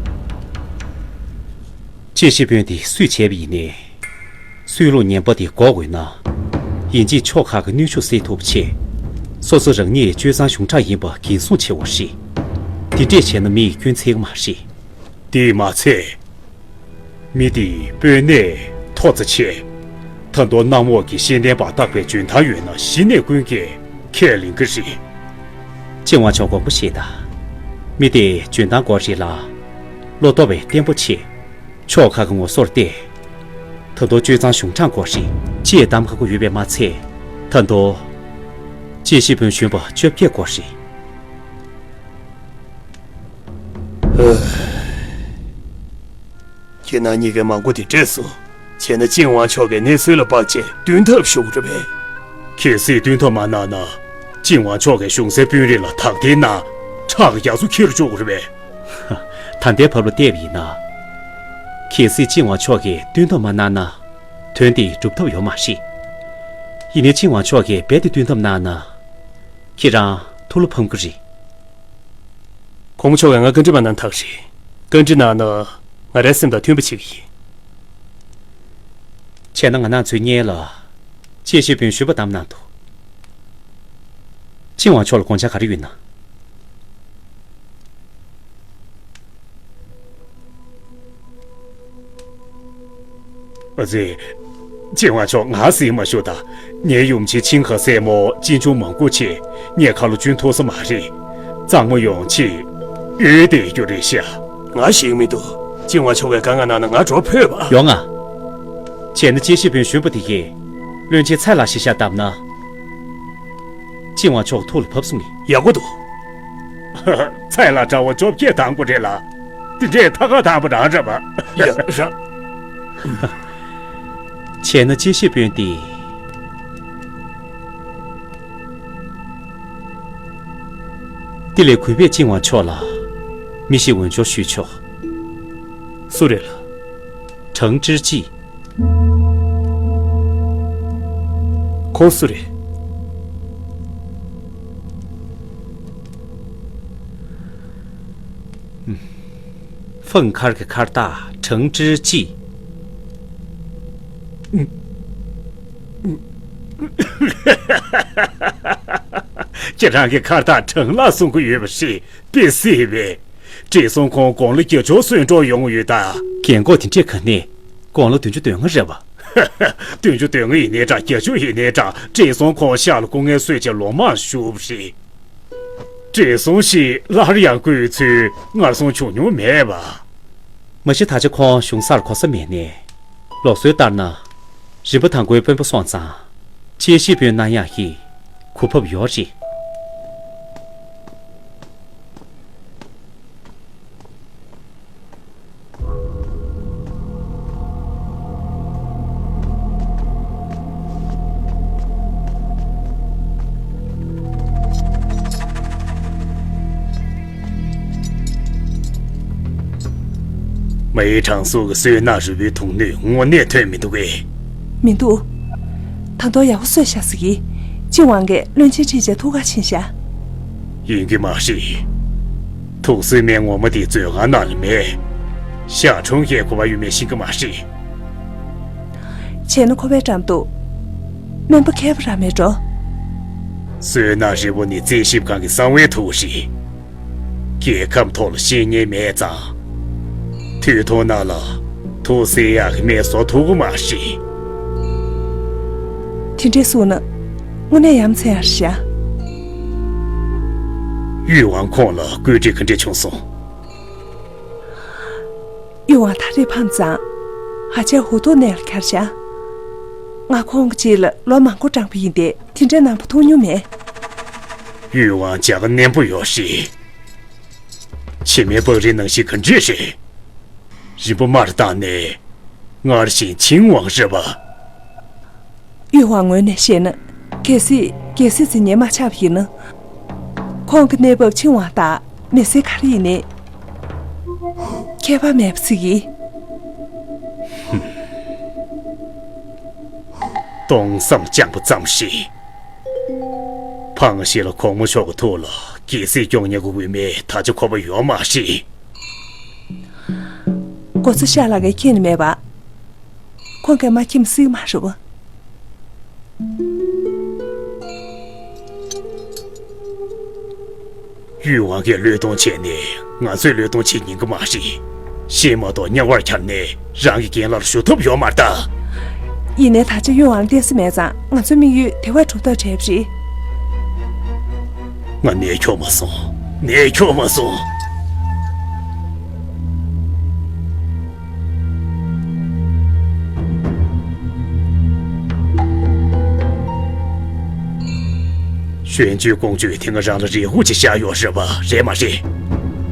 དཔྱད་ཞིབ་དཔོན་དེ་སུས་བྱས་པ་ཡིན་ནའི། སྲོལ་ལུགས་ངན་པ་དེ་འགོག་དགོས་ན། ཡིན་གཅིག་ཕྱོགས་ཁག་གི་གནོན་ཤུགས་སེལ་ཐུབ་པ་བྱས། སོ་སོ་རང་ཉིད་སྤྱོད་གཙང་གཞུང་དྲང་ཡིན་པ་འགན་སྲུང་བྱེད་དགོས་རེད། དེ་འདྲས་བྱས་ན་མི་ཡི་སྐྱོན་འཚོལ་གི་མ་རེད། དེས་མ་ཚད། མི་དེའི་དཔོན་གནས་མཐོ་ཙམ་ཆེ། ད་དུང་གནམ་འོག་གི་ཤེས་ལྡན་པ་བརྟག་པའི་འཇོན་ཐང་ཡོད་ན་གཞི་ནས་ཀུན་གྱིས་ཁས་ལེན་གྱི་རེད། ཅིན་ཝང་མཆོག་དགོངས་པ་བཞེས་དང་། མི་དེ་འཇོན་ཐང་དགོས་རེད་ལ། བློ་སྟོབས་བརྟན་པོ་ཆེ། ཕྱོགས་ཁག་གི་ངོ་སོར་བལྟས། ད་དུང་སྤྱོད་གཙང་གཞུང་དྲང་དགོས་རེད། ཅེས་གདམ་ཁ་པོ་ཡོད་པས་མ་ཚད། ད་དུང་། དཔྱད་ཞིབ་དཔོན་གཞོན་པ་བཅོ་བརྒྱད་དགོས་རེད། ཨ། ཁྱེད་རྣམ་གཉིས་ཀས་མང་པོ་དེ་འདྲས་གསུངས། བྱས་ན་ཅིན་ཝང་མཆོག་གིས་གནས་ཚུལ་ལ་དཔག་བྱས་བསྟུན་ཐབས་ཞུ་དགོས་རེད་པས། གལ་སྲིད་བསྟུན་ཐབས་མ་གནང་ན། ཅིན་ཝང་མཆོག་གིས་གཞུང་སའི་དཔོན་རིགས་ལ་དག་ཐེར་གནང་། ཁྲག་གི་རྒྱ་མཚོ་འཁྱིལ་དུ་འཇུག་གི་རེད་པས། ད་ལྟའི་བབ་ལ་བལྟས་པ་ཡིན་ན། གལ་སྲིད་ཅིན་ཝང་མཆོག་གིས་བསྟུན་ཐབས་མ་གནང་ན། དོན་དེ་འགྲུབ་ཐབས་ཡོད་མ་རེད། ཡིན་ནའི་ཅིན་ཝང་མཆོག་གིས་རྦད་དེ་བསྟུན་ཐབས་གནང་ན། ཁྱེད་རང་ཐུགས་ལ་ཕམ་གི་རེད། གོང་མ་མཆོག་གིས་ང་བཀའ་འདྲི་མ་གནང་ཐག་རེད། བཀའ་འདྲི་གནང་ན་ང་རའི་སེམས་དང་མཐུན་པ་བྱེད་ཀྱི་ཡིན། བྱས་ན་ང་རང་ཚོའི་སྔོན་ལ་དཔྱད་ཞིབ་པས་ཞུས་པ་བདམས་གནང་འདུག་ཅིན་ཝང་མཆོག་ལ་དགོངས་འཆར་ག་རེ་ཡོད་ན། ཨ་ཙི། ཅིན་ཝང་མཆོག་ང་ཟེར་མ་ཞུ་ད། ངའི་ཡུམ་ཆེན་ཆིང་ཧེ་སྲས་མོ་གཅེན་གཅུང་མང་པོ་བྱས། ངས་ཁ་ལོ་གཅུན་ཐུབ་ས་མ་རེད། གཙང་མ་ཡོང་ཆེད་གཡོལ་བསྡད་རྒྱུ་རེད་ཤག་ང་ཞིག་མི་འདུག་ཅིན་ཝང་མཆོག་གིས་དཀའ་ངལ་གནང་ན་ང་འགྲོ་ཕོད་པ། ཡོང་ང་། བྱས་ན་དཔྱད་ཞིབ་པས་ཞུས་པ་དེ་གས་བློན་ཆེན་ཚའེ་ལགས་ཞིག་ཤ་བཏབ་ན། ཅིན་ཝང་མཆོག་ཐུགས་ལ་བབས་སོང་ངས། ཡག་པོ་འདུག་ཚའེ་ལགས་གྲྭ་བ་བཅོ་བརྒྱད་དང་པོ་རེད་ལ། དེ་འདྲའི་ཐ་ཁ་དང་པོ་རང་རེད་པ། ཡ་ར། བྱས་ན་དཔྱད་ཞིབ་དཔོན་ཏེ། དེ་ལས་གུས་པས་ཅིན་ཝང་མཆོག་ལ་མི་ཞིག་འོས་སྦྱོར་ཞུས་ཆོག་སུ་རེད་ལ། ཁྲང་ཀྲི་ཅི། ཁོང་སུ་རེད། ཧྥང་མཁར་གྱི་མཁར་བདག་ཁྲང་ཀྲི་ཅི། ཁྱེད་རང་གིས་མཁར་བདག་ཁྲང་ལགས་གསུང་གི་ཡོད་པ་ཞིག་དཔེ་སྲིད་པས། བགྲེས་སོང་ཁོང་དགུང་ལོ་བརྒྱད་ཅུ་སོན་འགྲོ་ཡོང་ཡོད་ད། རྒན་གོག་དེ་འདྲས་ག་ནས་དགུང་ལོ་བདུན་ཅུ་དོན་ལྔ་རེད་བ། བདུན་ཅུ་དོན་ལྔ་ཡིན་ནའི་འདྲ་བརྒྱད་ཅུ་ཡིན་ནའི་འདྲ་བགྲེས་སོང་ཁོང་ཤག་ལ་སྐུ་ངལ་གསོས་བྱས་ལོ་མང་བཞུགས་པ་རེད། བགྲེས་སོང་ཞིག་སླར་ཡང་བསྐོས་ཚུལ་སྔར་སོང་བྱུང་མྱོང་མེད་པ། མ་གཞི་ད་ཆ་ཁོང་གཞུང་སར་གོ་ས་མེད་ནས། ལུགས་སྲོལ་ལྟར་ན། རིམ་པ་དང་པོའི་དཔོན་པོ་སོང་ཙང་། དཔྱད་ཞིབ་དཔོན་གནང་ཡག་གི་གོ་བབ་ཡོད་རེད། མའི་གྲངས་སུ་གི་སོན་ནག་རི་བོའི་དུང་སྣོད་དངོས་གནས་ཐོན་མི་འདུག་གས། མི་འདུག་ད་དུང་ཡག་པོ་གསོས་བཞག་ཟིག་གིས། ཅི་ཝང་གིས་བློན་ཆེན་ཁྲིད་བྱས་ཐུག་ག་ཕྱིན་ཤག་ཡིན་གྱི་མ་རེད། ཐུགས་སྲས་མའི་ངོ་མ་དེ་མཛོད་ཁང་ནང་ལ་མེད། ཞག་གྲོང་གིས་གོ་བ་ཡོད་མེད་ཤེས་ཀྱི་མ་རེད། བྱས་ན་ཁོ་པའི་འགྲམ་དུ་སྨན་པ་མཁས་པ་རང་མེད་འགྲོ། སོན་ནག་རི་བོ་ནི་རྩིས་ཞིབ་ཁང་གི་གསང་བའི་ཐོ་རེད། རྒྱལ་ཁབ་ཐོག་ལ་བཤད་ཉན་མེད་ཙང་། དུས་ཐུང་ནང་ལ་ཐུགས་སྲས་ཡག་གི་མེད་བཟོ་ཐུབ་ཀྱི་མ་རེད། དེ་འདྲས་གསུངས་ན་དངོས་གནས་ཡ་མཚན་ཡར་ཤག་ཡུས་ཝང་ཁོང་ལ་བཀོད་སྒྲིག་ག་འདྲས་བྱུང་སོང་། ཡུས་ཝང་ད་རེས་ཕམ་ཙང་། ཧ་ཅང་ཧུར་ཐུག་གནས་ལ་འཁྱར་ཤག་ང་ཁོང་གི་རྗེས་ལ་ལོ་མང་པོ་སྤྲང་པོ་ཡིན་ཏེ་དེ་འདྲའི་ནང་པ་མཐོང་མྱོང་མེད། ཡུས་ཝང་བྱ་དགའ་ནན་པོ་ཡོད་ཤི། ཕྱི་མའི་པགས་རིགས་ནང་བཞིན་ག་འདྲས་རེད། རིམ་པ་མར་བཏང་ནས། སྔར་བཞིན་ཆིང་ཝང་རེད་པ། ཡུས་ཝང་ངོས་ནས་བཤད་ན། གལ་སྲིད་རྒྱལ་སྲིད་རྩིས་ཉན་མ་ཆགས་པ་ཡིན་ན། ཁོང་གི་གནས་བབ་ཆིང་ཝང་དང་མི་སེར་ག་རེ་ཡིན་ནའི་ཁྱད་པར་མེད་པ་ཟིག་ཡིན། སྟོང་བསམ་རྐྱང་པ་ཙམ་ཞིག་ཕངས་ཤིག་ལ་གོང་མ་མཆོག་གི་ཐུགས་ལ་རྒྱལ་སྲིད་སྐྱོང་མཁན་གྱི་འོས་མི་ད་ཆ་ཁོ་པ་ཡོད་མ་རེད། མགོ་ཚོ་ཤ་ལག་གིས་ཁྱེར་ནས་མེད་པ། ཁོང་གིས་མ་ཁྱིམ་སྲིད་མ་རུབ། ཡུས་ཝང་གིས་བློས་གཏོང་བྱས་ནས་ང་ཚོས་བློས་གཏོང་བྱེད་ཉན་གི་མ་རེད། ཤེས་མ་གཏོགས་དམྱལ་བར་འཁྱར་ནས་རང་གི་རྒན་ལགས་ལ་ཞུ་ཐབས་ཡོད་མ་རེད་ད། ཡིན་ནའི་ད་ཆ་ཡུས་ཝང་ལ་བསྟེན་ས་མེད་ཙང་ང་ཚོའི་དམིགས་ཡུལ་དེ་བས་གྲུབ་ཐབས་བྲལ་བ་རེད། ང་ནད་ཁྱོག་མ་སོང་། ནད་ཁྱོག་མ་སོང་། གཞོན་གཅོད་ཀོང་ཇོས་དེ་སྔ་རང་ལ་རེ་སྒུག་ཅིག་བཞག་ཡོད་རེད་པ། རེད་མ་རེད།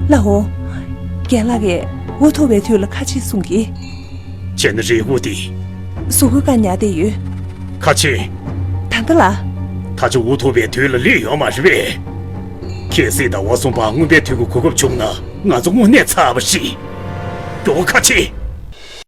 ལགས་འོང་། རྒན་ལགས་ཀྱིས་འུ་ཐུག་པའི་དུས་ལ་ཁ་ཆེ་གསུང་གི། བྱས་ན་རེ་སྒུག་འདི། གཟུགས་པོའི་བཀའ་ཉར་བསྡད་ཡོད། ཁ་ཆེ། ད་ལྟ་ལ། ད་ཆ་འུ་ཐུག་པའི་དུས་ལ་སླེབས་ཡོད་མ་རེད་པས། གལ་སྲིད་ཟླ་བ་གསུམ་པ་རྔོན་པའི་དུས་ཀྱི་གོ་སྐབས་བྱུང་ན་ང་ཚོ་དངོས་གནས་ཚར་བ་ཞིག་མགྱོགས་པོ་ཁ་ཕྱེ།